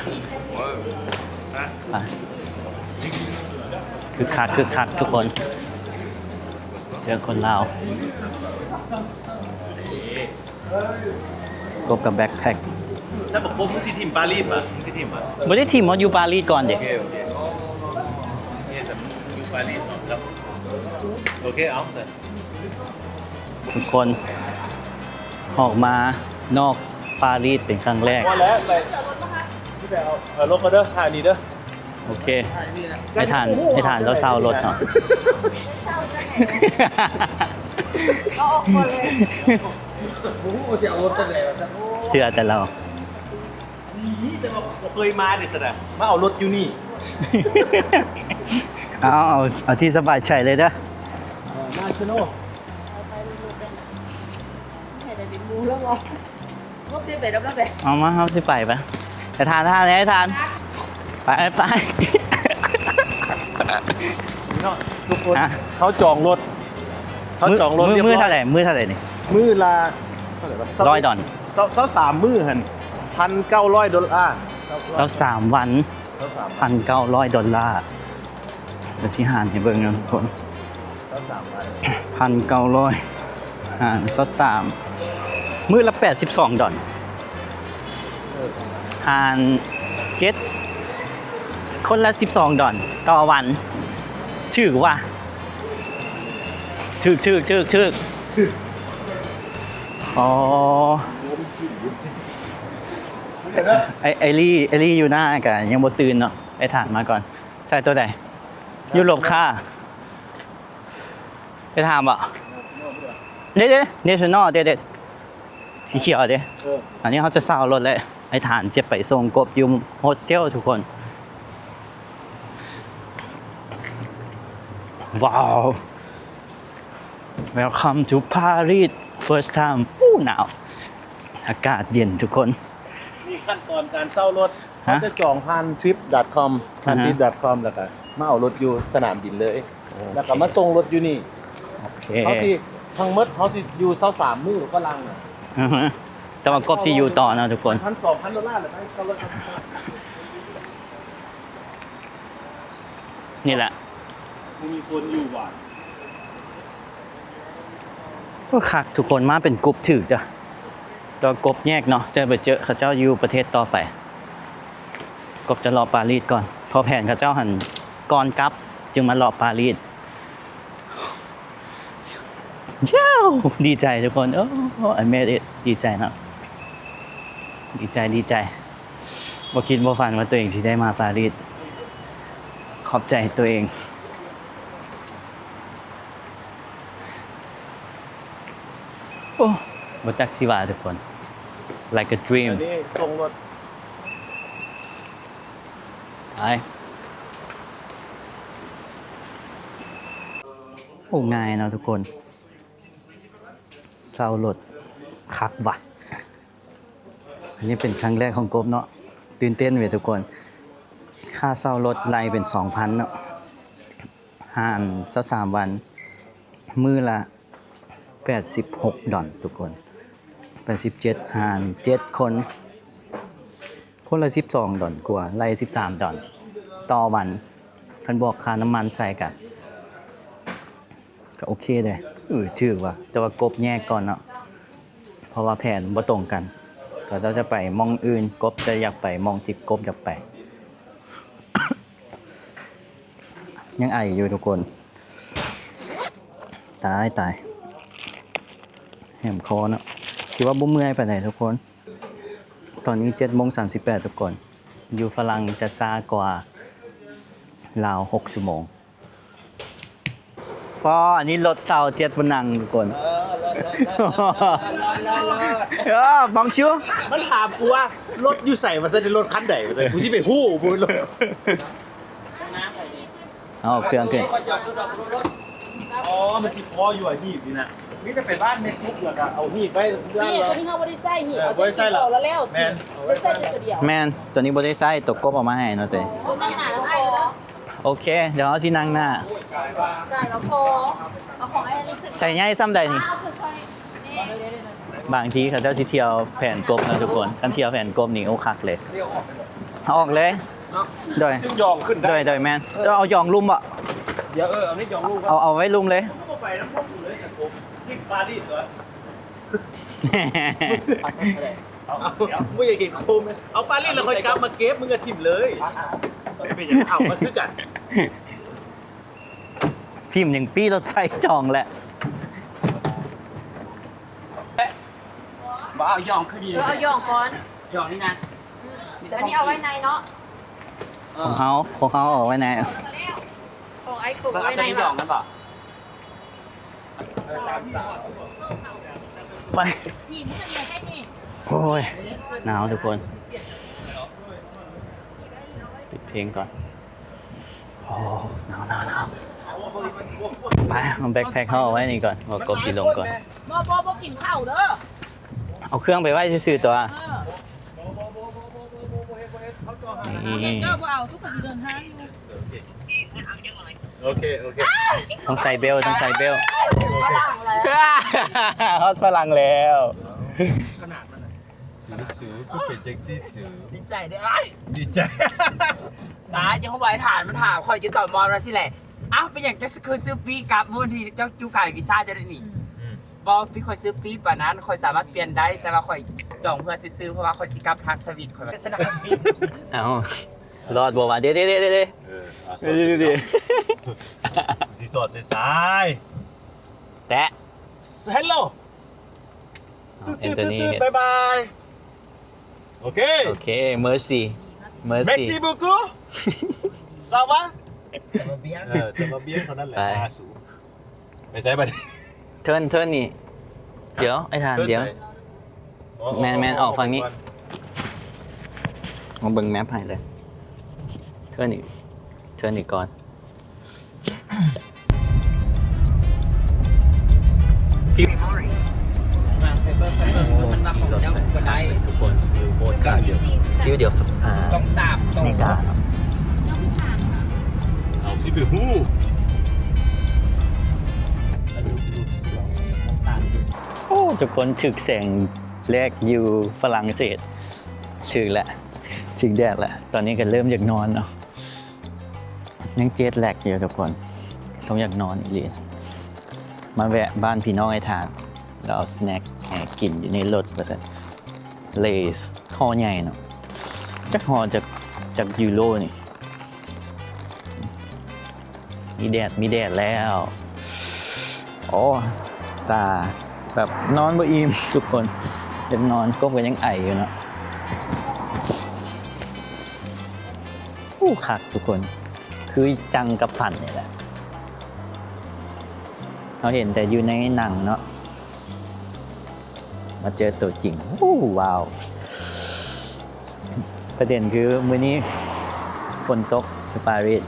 ໄປ ຄຶກຄັກ ຄຶກຄັກທຸກຄົນ ເຈີຄົນລາວ. ກົບກັບແບັກແພັກ. ແລ້ວບັກກົບ ມຶງຊິຖິ້ມປາຣີດບໍ່? ມຶງຊິຖິ້ມບໍ່? ບໍ່ໄດ້ຖິ້ມ ເຮົາຢູ່ປາຣີດກ່ອນເດ້. ໂອເຄ ໂອເຄ ໂອເຄ ຢູ່ປາຣີດເນາະ. ໂອເຄ ເອົາ ທຸກຄົນ ອອກມານອກປາຣີດເປັນຄັ້ງແລກ. ພໍແລ້ວ ໄປ ໄປເອົາລົດກ່ອນເດີ ຖ່າຍນີ້ເດີ. ໂອເຄ ໃຫ້ທ່ານ ໃຫ້ທ່ານລາວເຊົ່າລົດເນາະ. ເອົາອອກກ່ອນເລີຍ ບໍ່ຮູ້ວ່າຊິເອົາລົດຈັ່ງໃດວ່າຊັ້ນ. ເຊື່ອແຕ່ລາວ ນີ້ແຕ່ວ່າບໍ່ເຄີຍມາເດ້ຊັ້ນນະ ມາເອົາລົດຢູ່ນີ້. ເອົາ ເອົາ ເອົາທີ່ສະບາຍໃຈເລີຍເດີ. ເອີ ນາຊິໂນ ໃຫ້ໄດ້ເປັນໝູ່ແລ້ວບໍ່? ເອົາມາ ເຮົາຊິໄປປະ? ໄປທານ ທານ ໄປທານ ໄປ ໄປ. ເນາະ ທຸກຄົນ ຮະ? ເຮົາຈອງລົດ ເຮົາຈອງລົດ ມື້ ມື້ເທົ່າໃດ? ມື້ເທົ່າໃດນີ້? ມື້ລະ ເທົ່າໃດວະ? ຮ້ອຍດອນ. ຊາວສາມມື້ຫັ້ນ ພັນເກົ້າຮ້ອຍໂດລາ. ຊາວສາມວັນ ພັນເກົ້າຮ້ອຍໂດລາ. ດຽວຊິຫານໃຫ້ເບິ່ງເນາະທຸກຄົນ ພັນເກົ້າຮ້ອຍຫານຊາວສາມ ມື້ລະແປດສິບສອງດອນ ຫານເຈັດ ຄົນລະສິບສອງດອນຕໍ່ວັນ. ຖືກວ່າ ຖືກ ຖືກ ຖືກ ຖືກ ອໍ ໄອ້ ໄອ້ລີ ໄອ້ລີຢູ່ໜ້າກະຍັງບໍ່ຕື່ນເນາະ ໄອ້ຖານມາກ່ອນ. ໃສ່ໂຕໃດ? ຢູໂຣບຄ່າ ໄປຖາມບໍ່? ເດ້ໆ National ເດ້ໆ ສີຂຽວເດ້. ເອີ ອັນນີ້ເຮົາຈະເຊົ່າລົດແລ້ວ ໄອ້ຖານຈະໄປສົ່ງກົບຢູ່ໂຮສເທວທຸກຄົນ. ວ້າວ Welcome to Paris first time. ໂອ້ ໜາວ ອາກາດເຢັນທຸກຄົນ. ນີ້ຂັ້ນຕອນການເຊົ່າລົດ ຮະ? ເຮົາຈະຈອງຜ່ານ trip.com ຜ່ານ ອ່າຮະ trip.com ແລ້ວກະມາເອົາລົດຢູ່ສະໜາມບິນເລີຍ. ໂອເຄ ແລ້ວກໍມາສົ່ງລົດຢູ່ນີ້. ໂອເຄ ເຮົາຊິ ທັງໝົດເຮົາຊິຢູ່ຊາວສາມມື້ຝຣັ່ງນະ. ອືຮຶ ແຕ່ວ່າກົບຊິຢູ່ຕໍ່ເນາະທຸກຄົນ. ພັນສອງພັນໂດລາແຫຼະ ໄປເຊົ່າລົດ. ນີ້ແຫຼະ ບໍ່ມີຄົນຢູ່ຫວາ. ໂອ້ ຄັກທຸກຄົນ ມາເປັນກົບຖືກເດີ້. ແຕ່ວ່າກົບແຍກເນາະ ຈະໄປເຈີເຂົາເຈົ້າຢູ່ປະເທດຕໍ່ໄປ. ກົບຈະເລາະປາຣີສກ່ອນ ເພາະແຜນເຂົາເຈົ້າຫັ້ນ ກ່ອນກັບຈຶ່ງມາເລາະປາຣີສ. ຍາວ ດີໃຈທຸກຄົນ ໂອ້ I made it ດີໃຈເນາະ ດີໃຈ ດີໃຈ. ບໍ່ຄິດບໍ່ຝັນວ່າຕົວເອງຊິໄດ້ມາປາຣີສ. ຂອບໃຈຕົວເອງ. ໂອ້ ບໍ່ຈັກຊິວ່າທຸກຄົນ like a dream. ອັນນີ້ສົ່ງລົດ ໄປ. ໂອ້ ງ່າຍເນາະທຸກຄົນ ເຊົ່າລົດ ຄັກຫວະ. ອັນນີ້ເປັນຄັ້ງແລກຂອງກົບເນາະ ຕື່ນເຕັ້ນເວີຍທຸກຄົນ. ຄ່າເຊົ່າລົດໄລ່ເປັນສອງພັນເນາະ ຫານຊາວສາມວັນ ມື້ລະແປດສິບຫົກດອນທຸກຄົນ ແປດສິບເຈັດ ຫານເຈັດຄົນ ຄົນລະສິບສອງດອນກວ່າ ໄລ່ສິບສາມດອນຕໍ່ວັນ. ຄັນບວກຄ່ານ້ຳມັນໃສ່ກະ ກໍໂອເຄເດ້. ເອີ ຖືກວ່າ ແຕ່ວ່າກົບແຍກກ່ອນເນາະ ເພາະວ່າແຜນບໍ່ຕົງກັນ. ເຂົາເຈົ້າຈະໄປໝ່ອງອື່ນ ກົບຈະຢາກໄປໝ່ອງທີ່ກົບຢາກໄປ. ຍັງໄອຢູ່ທຸກຄົນ ຕາຍ ຕາຍ ແຫບຄໍເນາະ. ຄິດວ່າບໍ່ເມື່ອຍປານໃດທຸກຄົນ. ຕອນນີ້ເຈັດໂມງສາມສິບແປດທຸກຄົນ ຢູ່ຝຣັ່ງຈະຊ້າກວ່າລາວຫົກຊົ່ວໂມງ. ປ້າ ອັນນີ້ລົດເຊົ່າເຈັດບ່ອນນັ່ງທຸກຄົນ. ເອີ ເອີ Bonjour ມັນຖາມກູວ່າລົດຢູ່ໃສ ວ່າຊັ້ນ ລົດຄັນໃດ ວ່າຊັ້ນ ກູຊິໄປຮູ້ບໍ່ ລົດ. ເອົາເຄື່ອງຂຶ້ນ. ອໍ ມັນຊິພໍຢູ່ອະຮີບນີ້ນະ ມີແຕ່ໄປບ້ານແມ່ສຸກ ແລ້ວກໍເອົາຮີບໄວ້ເຮືອນ. ນີ້ ຕົວນີ້ເຮົາບໍ່ໄດ້ໃຊ້ ນີ້ ເອີ ເອົາແຕ່ ບໍ່ໄດ້ໃຊ້ແລ້ວ ແມ່ນ ບໍ່ໄດ້ໃຊ້ຈັກເທື່ອດຽວ. ແມ່ນ ຕົວນີ້ບໍ່ໄດ້ໃຊ້ ຕົວກົບເອົາມາໃຫ້ເນາະເຕ. ຕົວນັ້ນໜ້າແລ້ວພໍ. ໂອເຄ ດຽວເຮົາຊິນັ່ງໜ້າ. ກາຍແລ້ວພໍ. ເອົາຂອງໄອ້ອັນນີ້ຂຶ້ນ. ໃສ່ໃຫຍ່ສ່ຳໃດນີ້? ບາງທີເຂົາເຈົ້າຊິທ່ຽວແຜນກົບເນາະທຸກຄົນ. ຄັນທ່ຽວແຜນກົບນີ້ ໂອ້ ຄັກເລີຍ. ເອົາອອກເລີຍ. ເນາະ ໂດຍ ຈຶ່ງຢອງຂຶ້ນໄດ້. ໂດຍ ໂດຍ ແມ່ນ. ເອີ ເອົາຢອງລຸ່ມບໍ່? ດຽວ ເອີ ເອົານີ້ຢອງລຸ່ມ ເອົາ ເອົາໄວ້ລຸ່ມເລີຍ. ໄປນຳພວກກູເລີຍສັງຄົມ ທີ່ປາຣີສ ເອົາ ເອົາ ບໍ່ຢາກເຫັນໂຄມເລີຍ. ເອົາປາຣີສແລ້ວຄ່ອຍກັບມາເກັບ ມຶງກໍຖິ້ມເລີຍ. ເປັນຫຍັງ ເອົາມາຄືກັນ. ຖິ້ມຫຍັງປີ້ ລົດໄຟຈອງແຫຼະ. ບໍ່ເອົາຢອງຄືດີ. ເອີ ເອົາຢອງກ່ອນ. ຢອງນີ້ນະ. ອືມ ອັນນີ້ເອົາໄວ້ໃນເນາະ. ຂອງເຮົາ ຂອງເຮົາເອົາໄວ້ໃນ. ຂອງອ້າຍກົບເອົາໄວ້ໃນຫວະ. ໄປ. ໂອ້ຍ ໜາວທຸກຄົນ ປິດເພງກ່ອນ. ໂອ້ ໜາວ ໜາວ ໜາວ. ໄປ ເອົາແບັກແພັກເຮົາເອົາໄວ້ນີ້ກ່ອນ ບໍ່ ກົບຊິລົງກ່ອນ. ບໍ່ ບໍ່ ບໍ່ກິນເຂົ້າເດີ. ເອົາເຄື່ອງໄປໄວ້ຊື່ໆຕົວະ. ເອີ ນີ້ ເດີ ບໍ່ເອົາ ທຸກຄົນຊິເດີນທາງຢູ່. ໂອເຄ ໂອເຄ ຕ້ອງໃສ່ເບວ ຕ້ອງໃສ່ເບວ. ຮອດຝຣັ່ງແລ້ວ. ສູ ສູ ຄືເປັນຈັ່ງຊີ້ສູ. ດີໃຈເດ້ອ້າຍ ດີໃຈ. ຕາຍ ເຈົ້າຂອງບາຍຖານມັນຖາມຂ້ອຍຢູ່ຕອນມອນວ່າຊີ້ແຫຼະ. ອ້າວ ເປັນຫຍັງເຈົ້າຄືຊື້ປີ້ກັບມື້ທີ່ເຈົ້າຢູ່ກາຍວີຊາເຈົ້າໄດ້ນີ້? ອືມ ບໍ່ ປີ້ຂ້ອຍຊື້ປີ້ປານນັ້ນ ຂ້ອຍສາມາດປ່ຽນໄດ້ ແຕ່ວ່າຂ້ອຍຈອງເພື່ອຊື່ໆ ເພາະວ່າຂ້ອຍຊິກັບທາງສະວິດ ຂ້ອຍວ່າ. ເອົ້າ ລອດບໍ່ວະ? ເດ້ໆໆໆ. ເອີ ເອົາ ເດ້ໆໆ. ຊິສອດໃສ່ຊາຍ. ແຕະ Hello ເອົາ ແອນໂທນີ ບາຍບາຍ. ໂອເຄ ໂອເຄ Merci Merci beaucoup. Ça va? Ça va bien. ເອີ Ça va bien ເທົ່ານັ້ນແຫຼະ. ໄປ ມາສູ ໄປໃສບັດນີ້? ເທີນ ເທີນນີ້ ດຽວ ອ້າຍທ່ານ ເທີນໃສ? ດຽວ ແມ່ນໆ ອອກຝັ່ງນີ້ ມາເບິ່ງແມັບໃຫ້ເລີຍ. ເທີນນີ້ ເທີນນີ້ກ່ອນ. ມາໃສ່ເບິ່ງ ໄປເບິ່ງ ໂອ້ ມັນວ່າຂອງເຈົ້າກໍໄດ້ ທຸກຄົນ ຢູ່ໂຄດ ກະດຽວ ຟິວດຽວ ອ່າ ຕ້ອງສາບ ເມກາເນາະ. ເຈົ້າຄືຖາມ ເອົາ ຊິໄປຮູ້. ໂອ້ ທຸກຄົນ ຖືກແສງແລກຢູ່ຝຣັ່ງເສດ ຖືກແຫຼະ ຖືກແດດແຫຼະ. ຕອນນີ້ກໍເລີ່ມຢາກນອນເນາະ. ຍັງເຈັດແລັກຢູ່ທຸກຄົນ ຕ້ອງຢາກນອນອີ່ຫຼີ. ມາແວະບ້ານພີ່ນ້ອງອ້າຍທ່ານ ແລ້ວເອົາສະແນັກໃຫ້ກິນຢູ່ໃນລົດວ່າຊັ້ນ. ເລສ ຫໍ່ໃຫຍ່ເນາະ ຈັກຫໍ່ຈັກ ຈັກຢູໂຣນີ້. ມີແດດ ມີແດດແລ້ວ. ໂອ້ ຕາແບບນອນບໍ່ອີ່ມທຸກຄົນ ຢາກນອນ ກົບກໍຍັງໄອຢູ່ເນາະ. ໂອ້ ຄັກທຸກຄົນ ຄືຈັ່ງກັບຝັນນີ້ແຫຼະ ເຮົາເຫັນແຕ່ຢູ່ໃນໜັງເນາະ ມາເຈີຕົວຈິງ. ໂອ້ ວ້າວ ປະເດັນຄືມື້ນີ້ຝົນຕົກຢູ່ປາຣີສ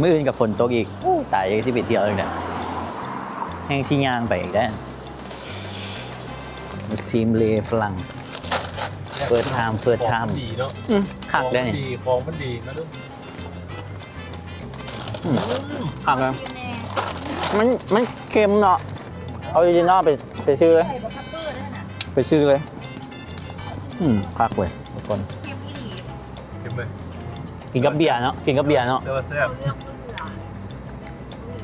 ມື້ອື່ນກໍຝົນຕົກອີກ. ໂອ້ ຕາຍ ຊິໄປທ່ຽວອີກແລ້ວ ແຮ່ງຊິຍ່າງໄປອີກແລ້ວ. ມາຊີມເລຝຣັ່ງ ເປີດທາມ ເປີດທາມ. ຂອງມັນດີເນາະ ອືມ ຄັກເດ້ນີ້ ຂອງມັນດີ ຂອງມັນດີນະ. ອືມ ຄັກເດ້ ມັນ ມັນເຄັມເນາະ. ອໍຣິຈິນອລ ໄປ ໄປຊື້ເລີຍ ໄປຊື້ເລີຍ. ອືມ ຄັກເວີຍທຸກຄົນ ເຄັມອີ່ຫຼີ ເຄັມເລີຍ. ກິນກັບເບຍເນາະ ກິນກັບເບຍເນາະ ແຕ່ວ່າແຊບ.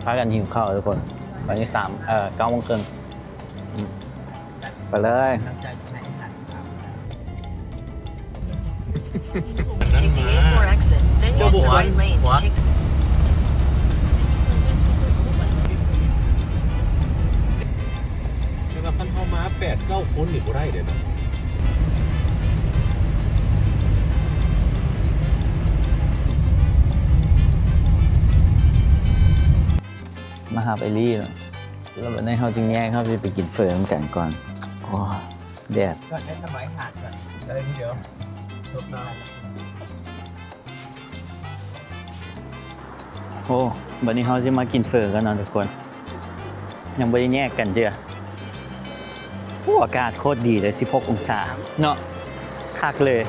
ພາກັນຫິວເຂົ້າທຸກຄົນ ຕອນນີ້ສາມ ເອີ ເກົ້າໂມງເຄິ່ງ. ອືມ ໄປເລີຍ. Take the A four exit, then use the right lane to take. ແຕ່ວ່າຄັນເຮົາມາແປດເກົ້າຄົນນີ້ບໍ່ໄດ້ເດ້ເນາະ. ມາຮັບໄອຣີເນາະ ແລ້ວບັດນີ້ເຮົາຈຶ່ງແຍກ ເຮົາຊິໄປກິນເຝີນຳກັນກ່ອນ. ໂອ້ ແດດ ກ່ອນໄດ້ສະບາຍຫາດກ່ອນ ໄດ້ຜູ້ດຽວ ສົດນ້ຳ. ໂອ້ ບັດນີ້ເຮົາຊິມາກິນເຝີກັນເນາະທຸກຄົນ ຍັງບໍ່ໄດ້ແຍກກັນເທື່ອ. ໂອ້ ອາກາດໂຄດດີເລີຍ ສິບຫົກອົງສາເນາະ ຄັກເລີຍ.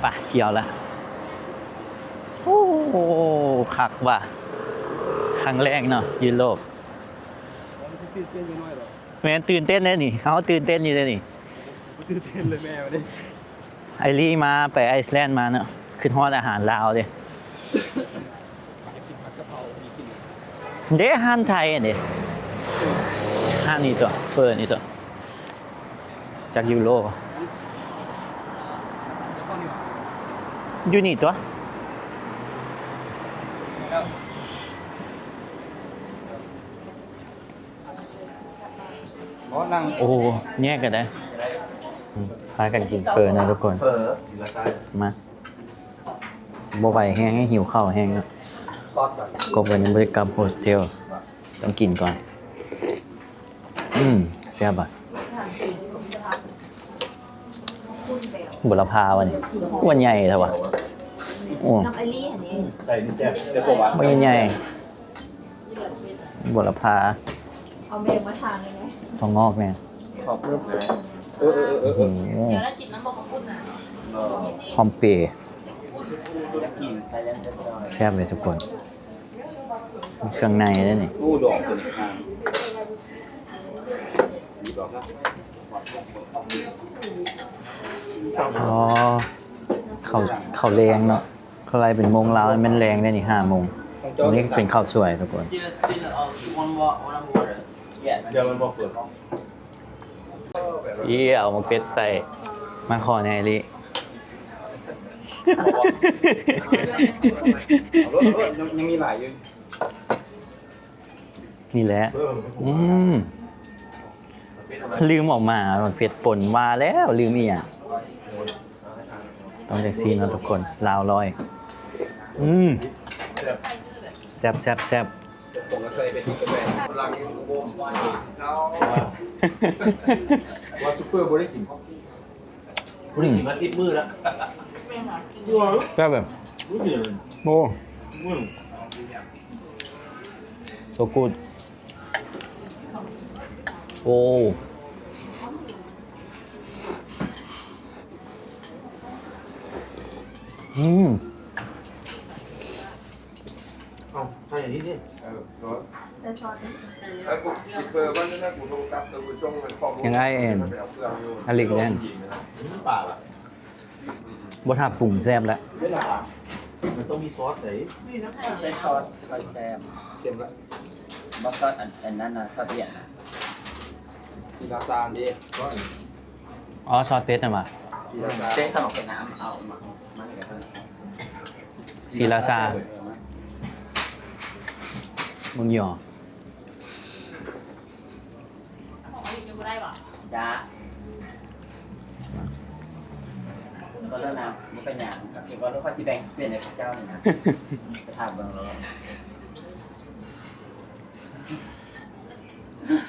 ປະ ຂຽວລະ. ໂອ້ ຄັກວ່າ ຄັ້ງແລກເນາະ ຢູໂຣບ. ແມ່ນ ຕື່ນເຕັ້ນເດ້ນີ້ ເຮົາຕື່ນເຕັ້ນຢູ່ເດ້ນີ້ ຕື່ນເຕັ້ນເລີຍແມ່. ໄອຣີມາ ໄປໄອສແລນມາເນາະ ຄິດຮອດອາຫານລາວເດ້. ເດ້ ຮ້ານໄທເດ້ ຮ້ານນີ້ຕົວະ ເຟີນີ້ຕົວະ. ຈັກຢູໂຣ ຢູ່ນີ້ຕົວະ. ໂອ້ ແຍກກັນໄດ້. ພາກັນກິນເຟີເນາະທຸກຄົນ ມາ. ບໍ່ໄຫວແຮງ ຫິວເຂົ້າແຮງເນາະ. ກໍເພິ່ນຍັງບໍ່ໄດ້ກັບໂຮສເທວ ຕ້ອງກິນກ່ອນ. ອືມ ແຊບອະ. ບົວລະພາວະນີ້ ມັນໃຫຍ່ແທ້ວະ. ໂອ້ ມັນໃຫຍ່ ບົວລະພາ ເອົາແບ່ງມາທານໄດ້ໄໝ? ຖົ່ວງອກແນ່ ເອີ ເອີ ເອີ ເອີ ໂອ້ໂຫ ຫອມເປ ແຊບເລີຍທຸກຄົນ. ມີເຄື່ອງໃນເດ້ນີ້ ອໍ ເຂົ້າ ເຂົ້າແລງເນາະ. ເຂົາໄລ່ເປັນໂມງລາວ ແມ່ນແລງເດ້ນີ້ ຫ້າໂມງ. ອັນນີ້ເປັນເຂົ້າສວຍທຸກຄົນ. ເອີ ເອົາໝາກເຜັດໃສ່ ມາຂໍແດ່ ອີ່ຫຼີ. ຍັງ ຍັງມີຫຼາຍຢູ່. ນີ້ແຫຼະ ອືມ ລືມອອກມາ ໝາກເຜັດປົ່ນ ວ່າແລ້ວລືມອີ່ຫຍັງ. ຕ້ອງຈັ່ງຊີ້ເນາະທຸກຄົນ ລາວຮ້ອຍ. ອືມ ແຊບໆໆ ວ່າຊຸບເປີບໍ່ໄດ້ກິນ ບໍ່ໄດ້ກິນມາສິບມື້ແລ້ວ. ແຊບເລີຍ ໂອ້ so good. ໂອ້ ອືມ ເອົາໃສ່ອັນນີ້ເດ້ ເອີ ໃສ່ຊອດ ໃຫ້ກູກິນເປີກ່ອນນະ ກູໂທກັບເຕີ ກູສົ່ງຂໍ້ມູນ ຍັງອ້າຍແອນ ໄປເອົາເຄື່ອງຢູ່ ອາລິກແລນ ປາລະ. ບໍ່ຖ້າປຸງແຊບແລ້ວ ເວລາມັນຕ້ອງມີຊອດເດ້ ໃສ່ຊອດ ໃສ່ແຊບ ເຄັມລະ ບໍ່ຊອດອັນ ອັນນັ້ນນະ ຊອດຫວຽດນະ ສີລາຊາເດ້ ອໍ ຊອດເປັດຫັ້ນຫວາ ສີລາຊາ ເປັດສະໝອກເປັນນ້ຳ ເອົາມາ ມາໃຫ້ກັນ ສີລາຊາ ເອີ ມາ ມຶງຫຍໍ້. ຈ້າ ຂໍໂທດນະ ບໍ່ເປັນຫຍັງ ເຂົາເວົ້າແລ້ວ ຂ້ອຍຊິແບ່ງເປັນໃຫ້ເຈົ້ານີ້ນະ ໄປຖາມເບິ່ງໂລດ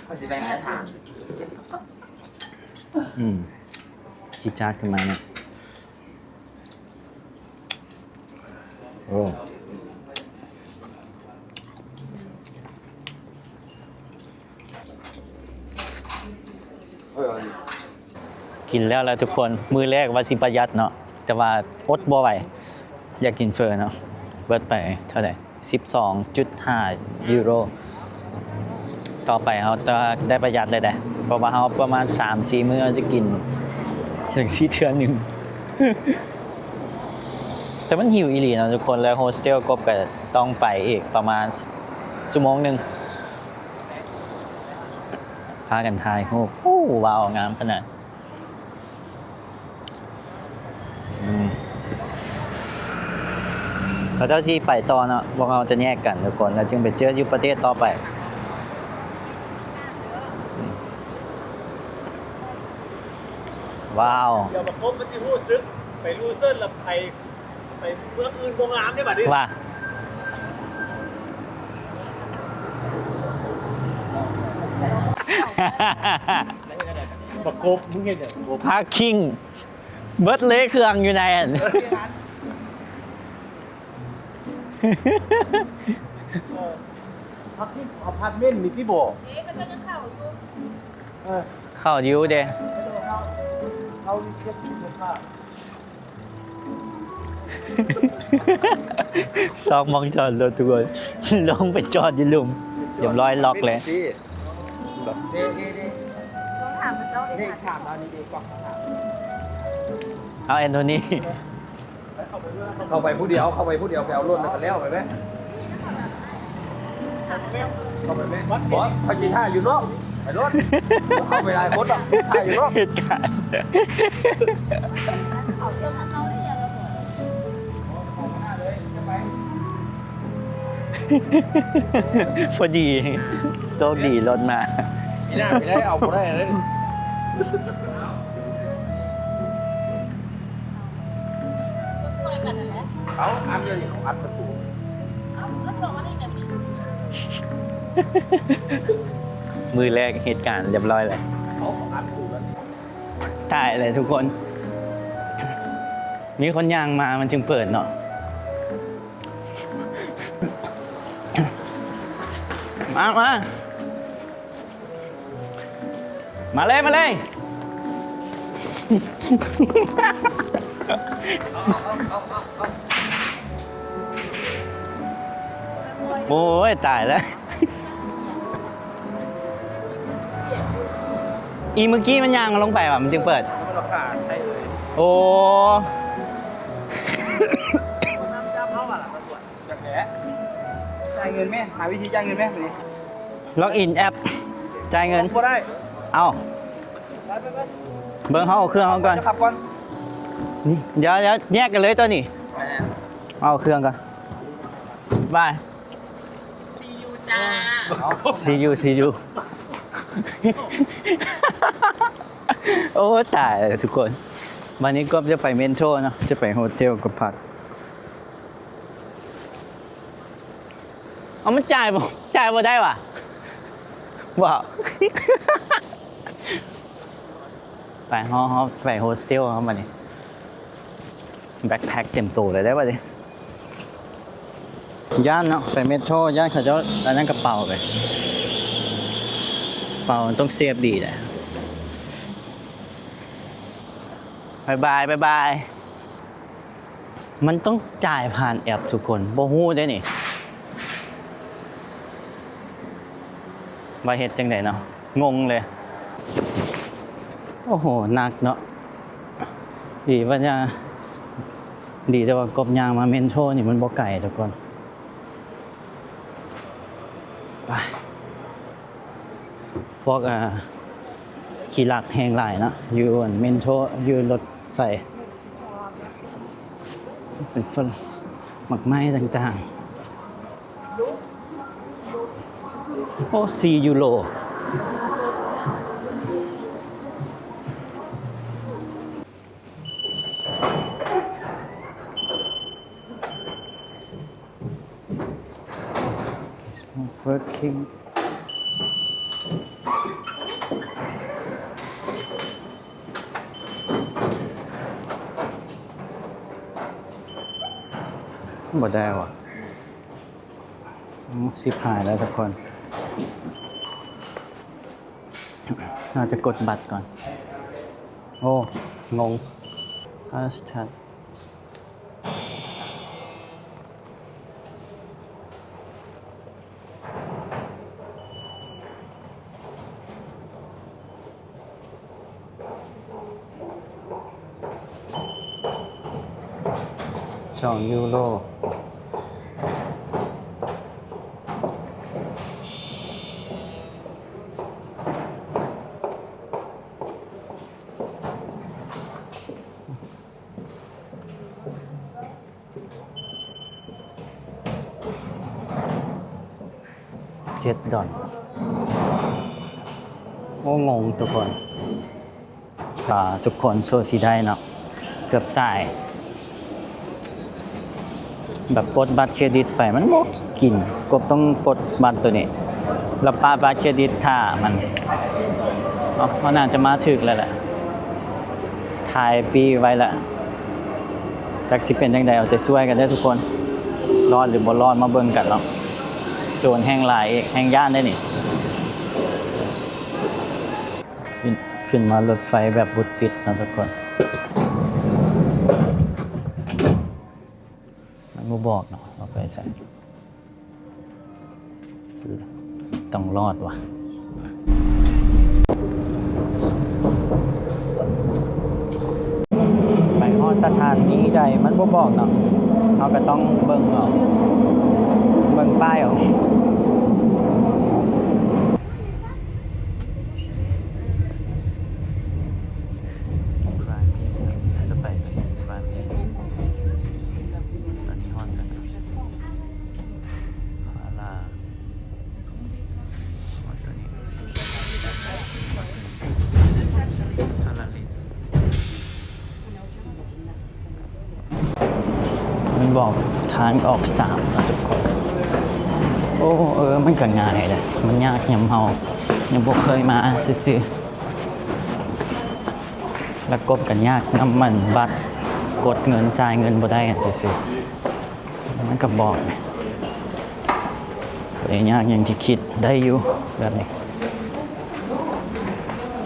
ຂ້ອຍຊິແບ່ງໃຫ້ຖາມ ອືມ ຈິດຈາດຂຶ້ນມາເນາະ. ໂອ້ ກິນແລ້ວແຫຼະທຸກຄົນ ມື້ແລກວ່າຊິປະຢັດເນາະ ແຕ່ວ່າອົດບໍ່ໄຫວ ຢາກກິນເຝີເນາະ ເບິດໄປເທົ່າໃດ? ສິບສອງຈຸດຫ້າຢູໂຣ ຕໍ່ໄປເຮົາຈະໄດ້ປະຢັດເລີຍເດ້ ເພາະວ່າເຮົາປະມານສາມສີ່ມື້ເຮົາຈະກິນຈັ່ງຊີ້ເທື່ອໜຶ່ງ ແຕ່ມັນຫິວອີ່ຫຼີເນາະທຸກຄົນ ແລ້ວໂຮສເທວກົບກໍຕ້ອງໄປອີກປະມານຊົ່ວໂມງໜຶ່ງ ພາກັນຖ່າຍຮູບ ໂອ້ ວ້າວ ງາມຂະໜາດ. ອືມ ເຂົາເຈົ້າຊິໄປຕໍ່ເນາະ ພວກເຮົາຈະແຍກກັນທຸກຄົນ ແລ້ວຈຶ່ງໄປເຈີຢູ່ປະເທດຕໍ່ໄປ. ວ້າວ ດຽວບັກກົບມັນຊິຮູ້ສຶກ ໄປລູເຊິນລະໄປ ໄປເມືອງອື່ນບໍ່ງາມເດ້ບາດນີ້ ວ່າ ບັກກົບ ມຶງເຮັດຫຍັງ? ພາກຄິງ ເບິດເລີຍເຄື່ອງຢູ່ໃນຫັ້ນ ເອີ ພາກຄິງອາພາດເມັນນີ້ຕິບໍ? ເອີ ເຂົ້າຢູ່ເດ້ ເຂົ້າຢູ່ເດ້ ເຂົ້າຢູ່ເຂດຄຸນນະພາບ. ສອງໝ່ອງຈອດລົດທຸກຄົນ ລົງໄປຈອດຢູ່ລຸ່ມ ຮຽບຮ້ອຍ ລັອກເລີຍ. ເອົາແອນໂທນີ ເຂົ້າໄປຜູ້ດຽວ ເຂົ້າໄປຜູ້ດຽວ ໄປເອົາລົດແລ້ວກໍແລ້ວໄປແມະ. ເຂົ້າໄປແມ່ ບໍ່ ຂ້ອຍຊິຖ້າຢູ່ນອກ ໄປໂລດ ເຂົ້າໄປຫຼາຍຄົນດອກ ຖ້າຢູ່ນອກ ເຮັດການ ພໍດີ ໂຊກດີລົດມາ ມີໜ້າໄປໄດ້ ເອົາບໍ່ໄດ້ເລີຍ. ເອົາ ອັນດຽວນີ້ເຂົາອັດປະຕູ ມື້ແລກເຮັດການຮຽບຮ້ອຍແລ້ວ ເອົາ ເຂົາອັດປະຕູແລ້ວ ຕາຍແລ້ວທຸກຄົນ ມີຄົນຍ່າງມາມັນຈຶ່ງເປີດເນາະ ມາ ມາ. ມາເລີຍ ມາເລີຍ ໂອ້ຍ ຕາຍແລ້ວ ອີ ເມື່ອກີ້ມັນຍ່າງລົງໄປຫວາ ມັນຈຶ່ງເປີດ ໂອ້ ຈັກແຫຼະ ຈ່າຍເງິນແມ່ ຫາວິທີຈ່າຍເງິນແມ່ ບາດນີ້ ລັອກອິນແອັບ ຈ່າຍເງິນ ບໍ່ໄດ້ ເອົ້າ ໄປ ໄປ ໄປ ເບິ່ງ ເຮົາເອົາເຄື່ອງເຮົາກ່ອນ ເອົາເຄື່ອງກັບກ່ອນ ນີ້ ດຽວ ດຽວ ແຍກກັນເລີຍຕົວນີ້ ເອົາເຄື່ອງກ່ອນ ບາຍ ຊີຢູ ໃຈ See you, see you. ໂອ້ ຕາຍແລ້ວທຸກຄົນ. ວັນນີ້ກອບຈະໄປເມັນໂທເນາະ, ຈະໄປໂຮເທວກັບພັກ. ເອົາ ມັນຈ່າຍບໍ່ ຈ່າຍບໍ່ໄດ້ຫວາ? ວ້າວ. ໄປ ເຮົາ ເຮົາໄປໂຮສເທວເຮົາບັດນີ້. ແບັກແພັກເຕັມໂຕເລີຍເດ້ບັດນີ້. ຢ້ານເນາະ ໄປເມັນໂທ ຢ້ານເຂົາເຈົ້າອັນນັ້ນກະເປົາເລີຍ. ເປົາມັນຕ້ອງເຊບດີແຫຼະ. ບາຍບາຍ ບາຍບາຍ. ມັນຕ້ອງຈ່າຍຜ່ານແອັບທຸກຄົນ, ບໍ່ຮູ້ເດ້ນີ້ ວ່າເຮັດຈັ່ງໃດເນາະ, ງົງເລີຍ. ໂອ້ໂຫ ໜັກເນາະ. ດີວ່າຍ່າງ ດີແຕ່ວ່າກົບຍ່າງມາເມັນໂທນີ້ມັນບໍ່ໄກທຸກຄົນ. ໄປ ພວກ ອ່າ ຂີ້ລັກແຮງຫຼາຍເນາະ ຢູ່ອັນເມັນໂທ ຢູ່ລົດໄຟ. ເປັນຝຣັ່ງ ໝາກໄມ້ຕ່າງໆ. ໂອ້ ສີ່ຢູໂຣ. It's not working. ບໍ່ໄດ້ຫວາ? ອືມ ຊິບຫາຍແລ້ວທຸກຄົນ. ເຮົາຈະກົດບັດກ່ອນ. ໂອ້ ງົງ. Hashtag. ສອງຢູໂຣ. ເຈັດດອນ. ໂອ້ ງົງທຸກຄົນ. ອ່າ ທຸກຄົນໂຊຊິໄດ້ເນາະ, ເກືອບຕາຍ. ແບບກົດບັດເຄຣດິດໄປ ມັນບໍ່ກິນ, ກົບຕ້ອງກົດບັດໂຕນີ້ ແລ້ວປະບັດເຄຣດິດຖ້າມັນ. ເອົາ ເຮົາໜ້າຈະມາຖືກແລ້ວແຫຼະ, ຖ່າຍປີ້ໄວ້ແລ້ວ. ຈັກຊິເປັນຈັ່ງໃດ ເອົາໃຈຊ່ວຍກັນເດີ້ທຸກຄົນ. ລອດຫຼືບໍ່ລອດ ມາເບິ່ງກັນເນາະ. ໂຈນແຮ່ງຫຼາຍອີກ, ແຮ່ງຢ້ານເດ້ນີ້. ຂຶ້ນ ຂຶ້ນມາລົດໄຟແບບວຸດວິດເນາະທຸກຄົນ. ມັນບໍ່ບອກເນາະວ່າໄປໃສ. ຕ້ອງລອດຫວາ? ໄປຮອດສະຖານີໃດມັນບໍ່ບອກເນາະ, ເຮົາກະຕ້ອງເບິ່ງເອົາ, ເບິ່ງປ້າຍເອົາ. Climbing ຈະໄປ Climbing ຕອນນີ້ຮອດແລ້ວ ພາລາ Palace. ມັນບອກທາງອອກສາມເນາະທຸກຄົນ. ໂອ້ ເອີ ມັນກະງ່າຍເດ້, ມັນຍາກຍາມເຮົາຍັງບໍ່ເຄີຍມາຊື່ໆ. ແລ້ວກົບກະຍາກນຳ ມັນບັດ ກົດເງິນ ຈ່າຍເງິນບໍ່ໄດ້ຫັ້ນຊື່ໆ. ມັນກະບອກ ບໍ່ໄດ້ຍາກຢ່າງທີ່ຄິດ, ໄດ້ຢູ່ແບບນີ້.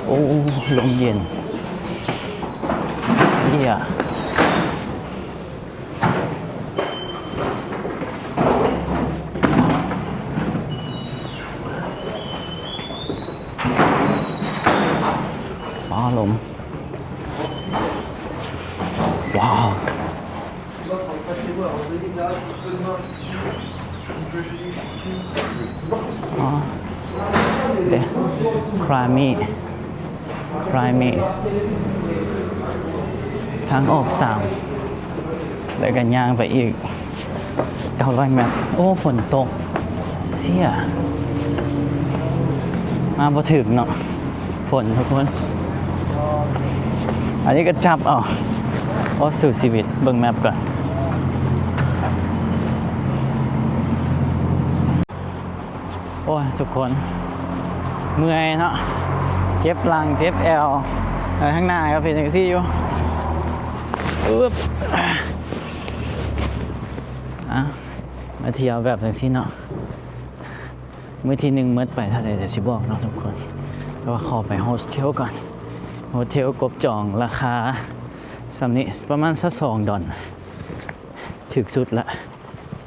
ໂອ້ ລົມເຢັນ ເຢ້ຍ. ຟ້າລົມ ວ້າວ. ອໍ ເດ້ Climbing Climbing ທາງອອກສາມ ແລ້ວກະຍ່າງໄປອີກເກົ້າຮ້ອຍແມັດ. ໂອ້ ຝົນຕົກ ເສ ເຫຍ ມາບໍ່ຖືກເນາະ ຝົນທຸກຄົນ. ອັນນີ້ກໍຈັບເອົາ. ໂອ້ ສູ້ຊີວິດ. ເບິ່ງແມັບກ່ອນ. ໂອ້ຍ ທຸກຄົນ ເມື່ອຍເນາະ ເຈັບຫຼັງ ເຈັບແອວ. ເອີ ທາງໜ້າກໍເປັນຈັ່ງຊີ້ຢູ່. ອຶບ ອ່ະ ມາທ່ຽວແບບຈັ່ງຊີ້ເນາະ. ມື້ທີໜຶ່ງໝົດໄປເທົ່າໃດ ດຽວຊິບອກເນາະທຸກຄົນ. ແຕ່ວ່າຂໍໄປໂຮສເທວກ່ອນ. ໂຮສເທວກົບຈອງລາຄາສ່ຳນີ້ ປະມານຊາວສອງດອນ ຖືກສຸດລະ.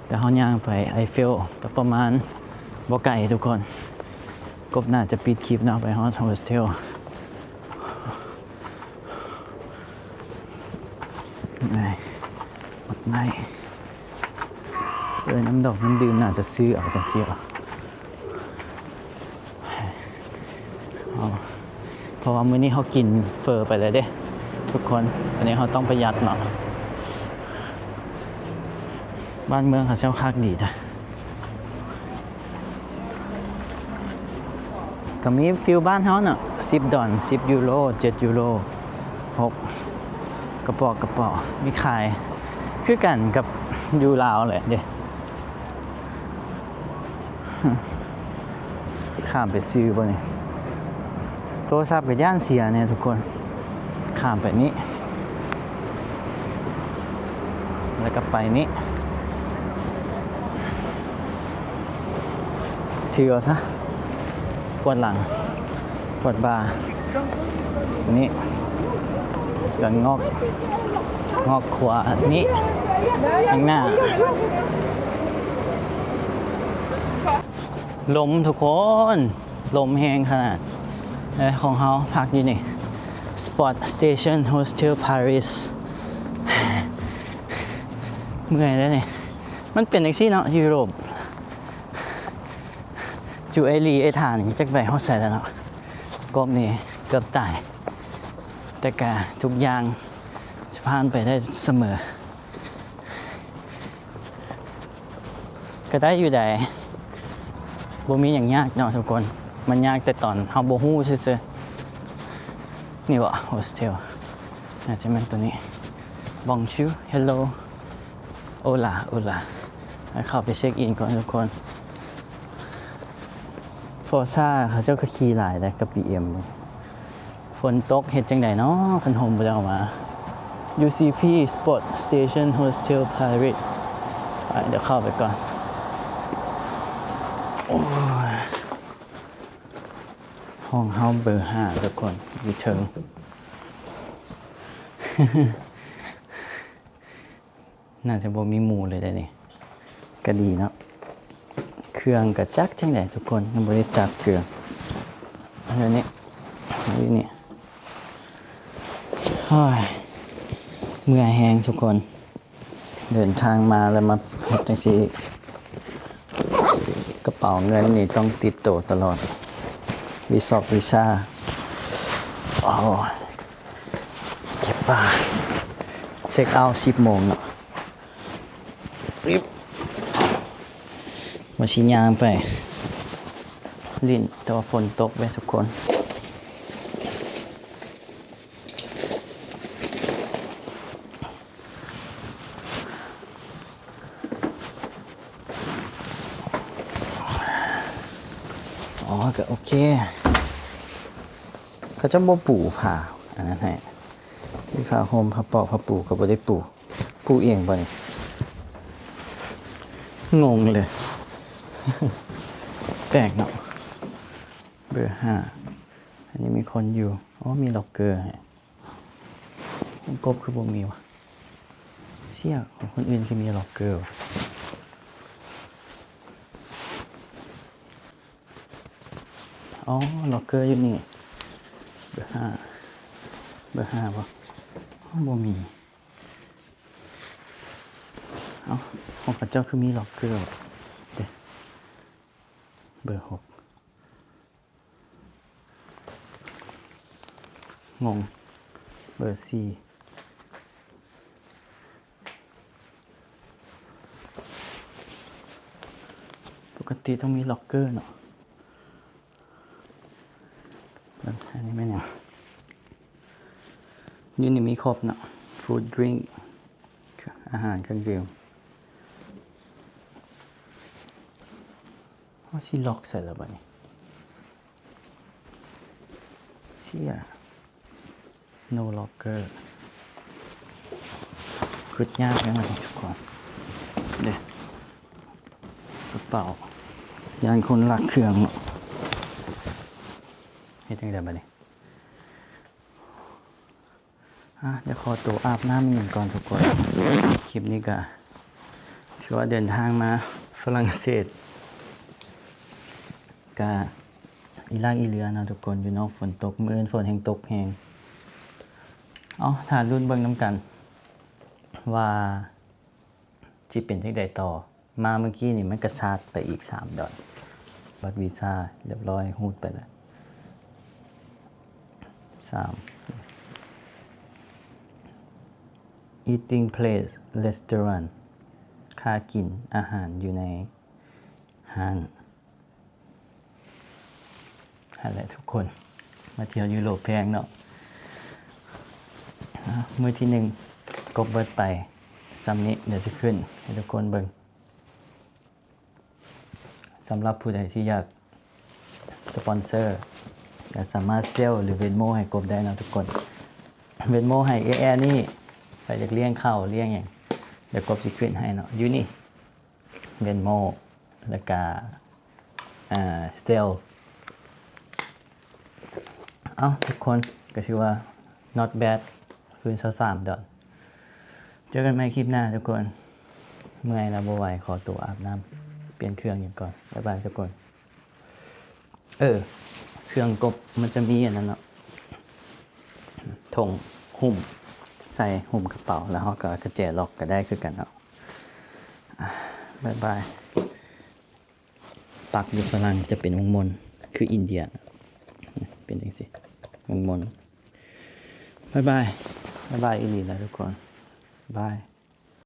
ແຕ່ເຮົາຍ່າງໄປໄອເຟວກໍປະມານບໍ່ໄກທຸກຄົນ. ກົບໜ້າຈະປິດຄລິບເນາະ ໄປຮອດໂຮສເທວ. ໄດ້ ໄດ້ ເອີ ນ້ຳດອກນ້ຳດື່ມໜ້າຈະຊື້ເອົາຈັ່ງຊີ້ເນາະ. ເອົາ ເພາະວ່າມື້ນີ້ເຮົາກິນເຝີໄປແລ້ວເດ້ທຸກຄົນ. ອັນນີ້ເຮົາຕ້ອງປະຢັດເນາະ. ບ້ານເມືອງເຂົາເຈົ້າຄັກດີເດ້. ກໍມີຟີວບ້ານເຮົາເນາະ ສິບດອນ ສິບຢູໂຣ ເຈັດຢູໂຣ ຫົກ ກະປອກ ກະປອກ ມີຂາຍຄືກັນກັບຢູ່ລາວແຫຼະເດ້. ຂ້າມໄປຊື້ບໍ່ນີ້ ໂທລະສັບກໍຢ້ານເສຍແດ່ທຸກຄົນ. ຂ້າມໄປນີ້ ແລ້ວກໍໄປນີ້ ຖືເອົາຊະ ປວດຫຼັງ ປວດບ່າ. ນີ້ ກໍງອກ ງອກຂວານີ້ ຂ້າງໜ້າ. ລົມທຸກຄົນ ລົມແຮງຂະໜາດ. ເອີ ຂອງເຮົາພັກຢູ່ນີ້ Spot Station Hostel Paris. ເມື່ອຍແລ້ວນີ້ ມັນເປັນຈັ່ງຊີ້ເນາະ ຢູໂຣບ. ຈູໄອລີ ໄອທານ ຈັກໄປຮອດໃສແລ້ວເນາະ. ກອບນີ້ເກືອບຕາຍ ແຕ່ກະທຸກຢ່າງຈະຜ່ານໄປໄດ້ສະເໝີ. ກໍໄດ້ຢູ່ໃດ໋ ບໍ່ມີຫຍັງຍາກເນາະທຸກຄົນ. ມັນຍາກແຕ່ຕອນເຮົາບໍ່ຮູ້ຊື່ໆ. ນີ້ບໍ່ ໂຮສເທວ ໜ້າຈະແມ່ນໂຕນີ້. Bonjour, hello, hola, hola. ໃຫ້ເຂົ້າໄປເຊັກອິນກ່ອນທຸກຄົນ. Forza ເຂົາເຈົ້າກໍຂີ່ຫຼາຍເດ້ ກັບ ບີເອັມ. ຝົນຕົກເຮັດຈັ່ງໃດເນາະ ຄັນຮົ່ມບໍ່ໄດ້ເອົາມາ. ຢູຊີພີ Spot Station Hostel Paris. ໄປ ດຽວເຂົ້າໄປກ່ອນ. ໂອ້ຍ ຫ້ອງເຮົາເບີຫ້າທຸກຄົນ ຢູ່ເທິງ. ໜ້າຈະບໍ່ມີໝູ່ເລີຍເດ້ນີ້. ກໍດີເນາະ ເຄື່ອງກໍຈັກຈັ່ງໃດທຸກຄົນ ຍັງບໍ່ໄດ້ຈັດເຄື່ອງ. ອັນນີ້ ອັນນີ້ ໂອ້ຍ ເມື່ອຍແຮງທຸກຄົນ. ເດີນທາງມາແລ້ວມາເຮັດຈັ່ງຊີ້ອີກ. ກະເປົາເງິນນີ້ຕ້ອງຕິດໂຕຕະຫຼອດ ວິຊອກວິຊາ. ໂອ້ຍ ເຈັບບ່າ. ເຊັກເອົາສິບໂມງເນາະ. ອຶບ ວ່າຊິຍ່າງໄປຫຼິ້ນ ແຕ່ວ່າຝົນຕົກເວີຍທຸກຄົນ. ອໍ ກໍໂອເຄ. ເຂົາເຈົ້າບໍ່ປູຜ້າອັນນັ້ນໃຫ້ ມີຜ້າຫົ່ມ ຜ້າປອກ ຜ້າປູກໍບໍ່ໄດ້ປູ. ປູເອງບໍ່ນີ້? ງົງເລີຍ. ແປກເນາະ. ເບີຫ້າ ອັນນີ້ມີຄົນຢູ່. ໂອ້ ມີລັອກເກີໃຫ້. ຂອງກົບຄືບໍ່ມີວະ? ເຊຍ ຂອງຄົນອື່ນຄືມີລັອກເກີວະ? ອໍ ລັອກເກີຢູ່ນີ້. ເບີຫ້າ ເບີຫ້າບໍ່? ອໍ ບໍ່ມີ. ເອົ້າ ຂອງເຂົາເຈົ້າຄືມີລັອກເກີວະ? ເດ ເບີຫົກ. ງົງ. ເບີສີ່ ປົກກະ ທີ່ຕ້ອງມີລັອກເກີເນາະ. ເບິ່ງ ອັນນີ້ແມ່ນຫຍັງ? ຢູ່ນີ້ມີຄົບເນາະ ຟູດ ດຣິງ ອາຫານ ເຄື່ອງດື່ມ. ເຮົາຊິລັອກໃສລະບາດນີ້? ເຊຍ. No locker ຄຶດຍາກແນວນີ້ທຸກຄົນເດ້. ກະເປົາ ຢ້ານຄົນລັກເຄື່ອງເນາະ. ເຮັດຈັ່ງໃດບາດນີ້? ອາ ດຽວຂໍໂຕອາບນ້ຳອີ່ຫຍັງກ່ອນທຸກຄົນ. ຄລິບນີ້ກະຖືວ່າເດີນທາງມາຝຣັ່ງເສດ ກະອີ່ຫຼັກອີ່ເຫຼືອເນາະທຸກຄົນ. ຢູ່ນອກຝົນຕົກ ມື້ອື່ນຝົນແຮ່ງຕົກແຮງ. ເອົາ ຖ້າລຸ້ນເບິ່ງນຳກັນວ່າຊິເປັນຈັ່ງໃດຕໍ່. ມາມື້ກີ້ນີ້ມັນກະຊາດໄປອີກສາມດອນ. ບັດວີຊາລຽບຮ້ອຍ ຮູດໄປແລ້ວ. ສາມ Eating place restaurant ຄ່າກິນອາຫານຢູ່ໃນຮ້ານ. ຫັ້ນແຫຼະທຸກຄົນ ມາທ່ຽວຢູໂຣບແພງເນາະ. ມື້ທີໜຶ່ງກົບເບິດໄປສ່ຳນີ້. ດຽວຊິຂຶ້ນໃຫ້ທຸກຄົນເບິ່ງ. ສຳລັບຜູ້ໃດທີ່ຢາກສະປອນເຊີ ກະສາມາດເຊວ ຫຼື ເວັນໂມໃຫ້ກົບໄດ້ເນາະທຸກຄົນ. ເວັນໂມໃຫ້ເອື້ອຍແອນີ້ ໃຜຢາກລ້ຽງເຂົ້າລ້ຽງຫຍັງ ດຽວກົບຊິຂຶ້ນໃຫ້ເນາະ. ຢູ່ນີ້ ເວັນໂມ ແລ້ວກະ ເຊວ. ເອົ້າ ທຸກຄົນ ກະຖືວ່າ not bad ຄືນຊາວສາມດອນ. ເຈີກັນໃໝ່ຄລິບໜ້າທຸກຄົນ. ເມື່ອຍແລ້ວບໍ່ໄຫວ ຂໍໂຕອາບນ້ຳ ປ່ຽນເຄື່ອງຫຍັງກ່ອນ. ບາຍບາຍທຸກຄົນ. ເອີ ເຄື່ອງກົບມັນຈະມີອັນນັ້ນເນາະ ຖົງຫຸ້ມ ໃສ່ຫຸ້ມກະເປົາ ແລ້ວເຮົາກະເອົາກະແຈລັອກກະໄດ້ຄືກັນເນາະ. ບາຍບາຍ. ປັກຢູ່ຝຣັ່ງຈະເປັນວົງມົນ ຄືອິນເດຍ ເປັນຈັ່ງຊີ້ ວົງມົນ. ບາຍບາຍ. ບາຍບາຍອີ່ຫຼີລະທຸກຄົນ. ບາຍ.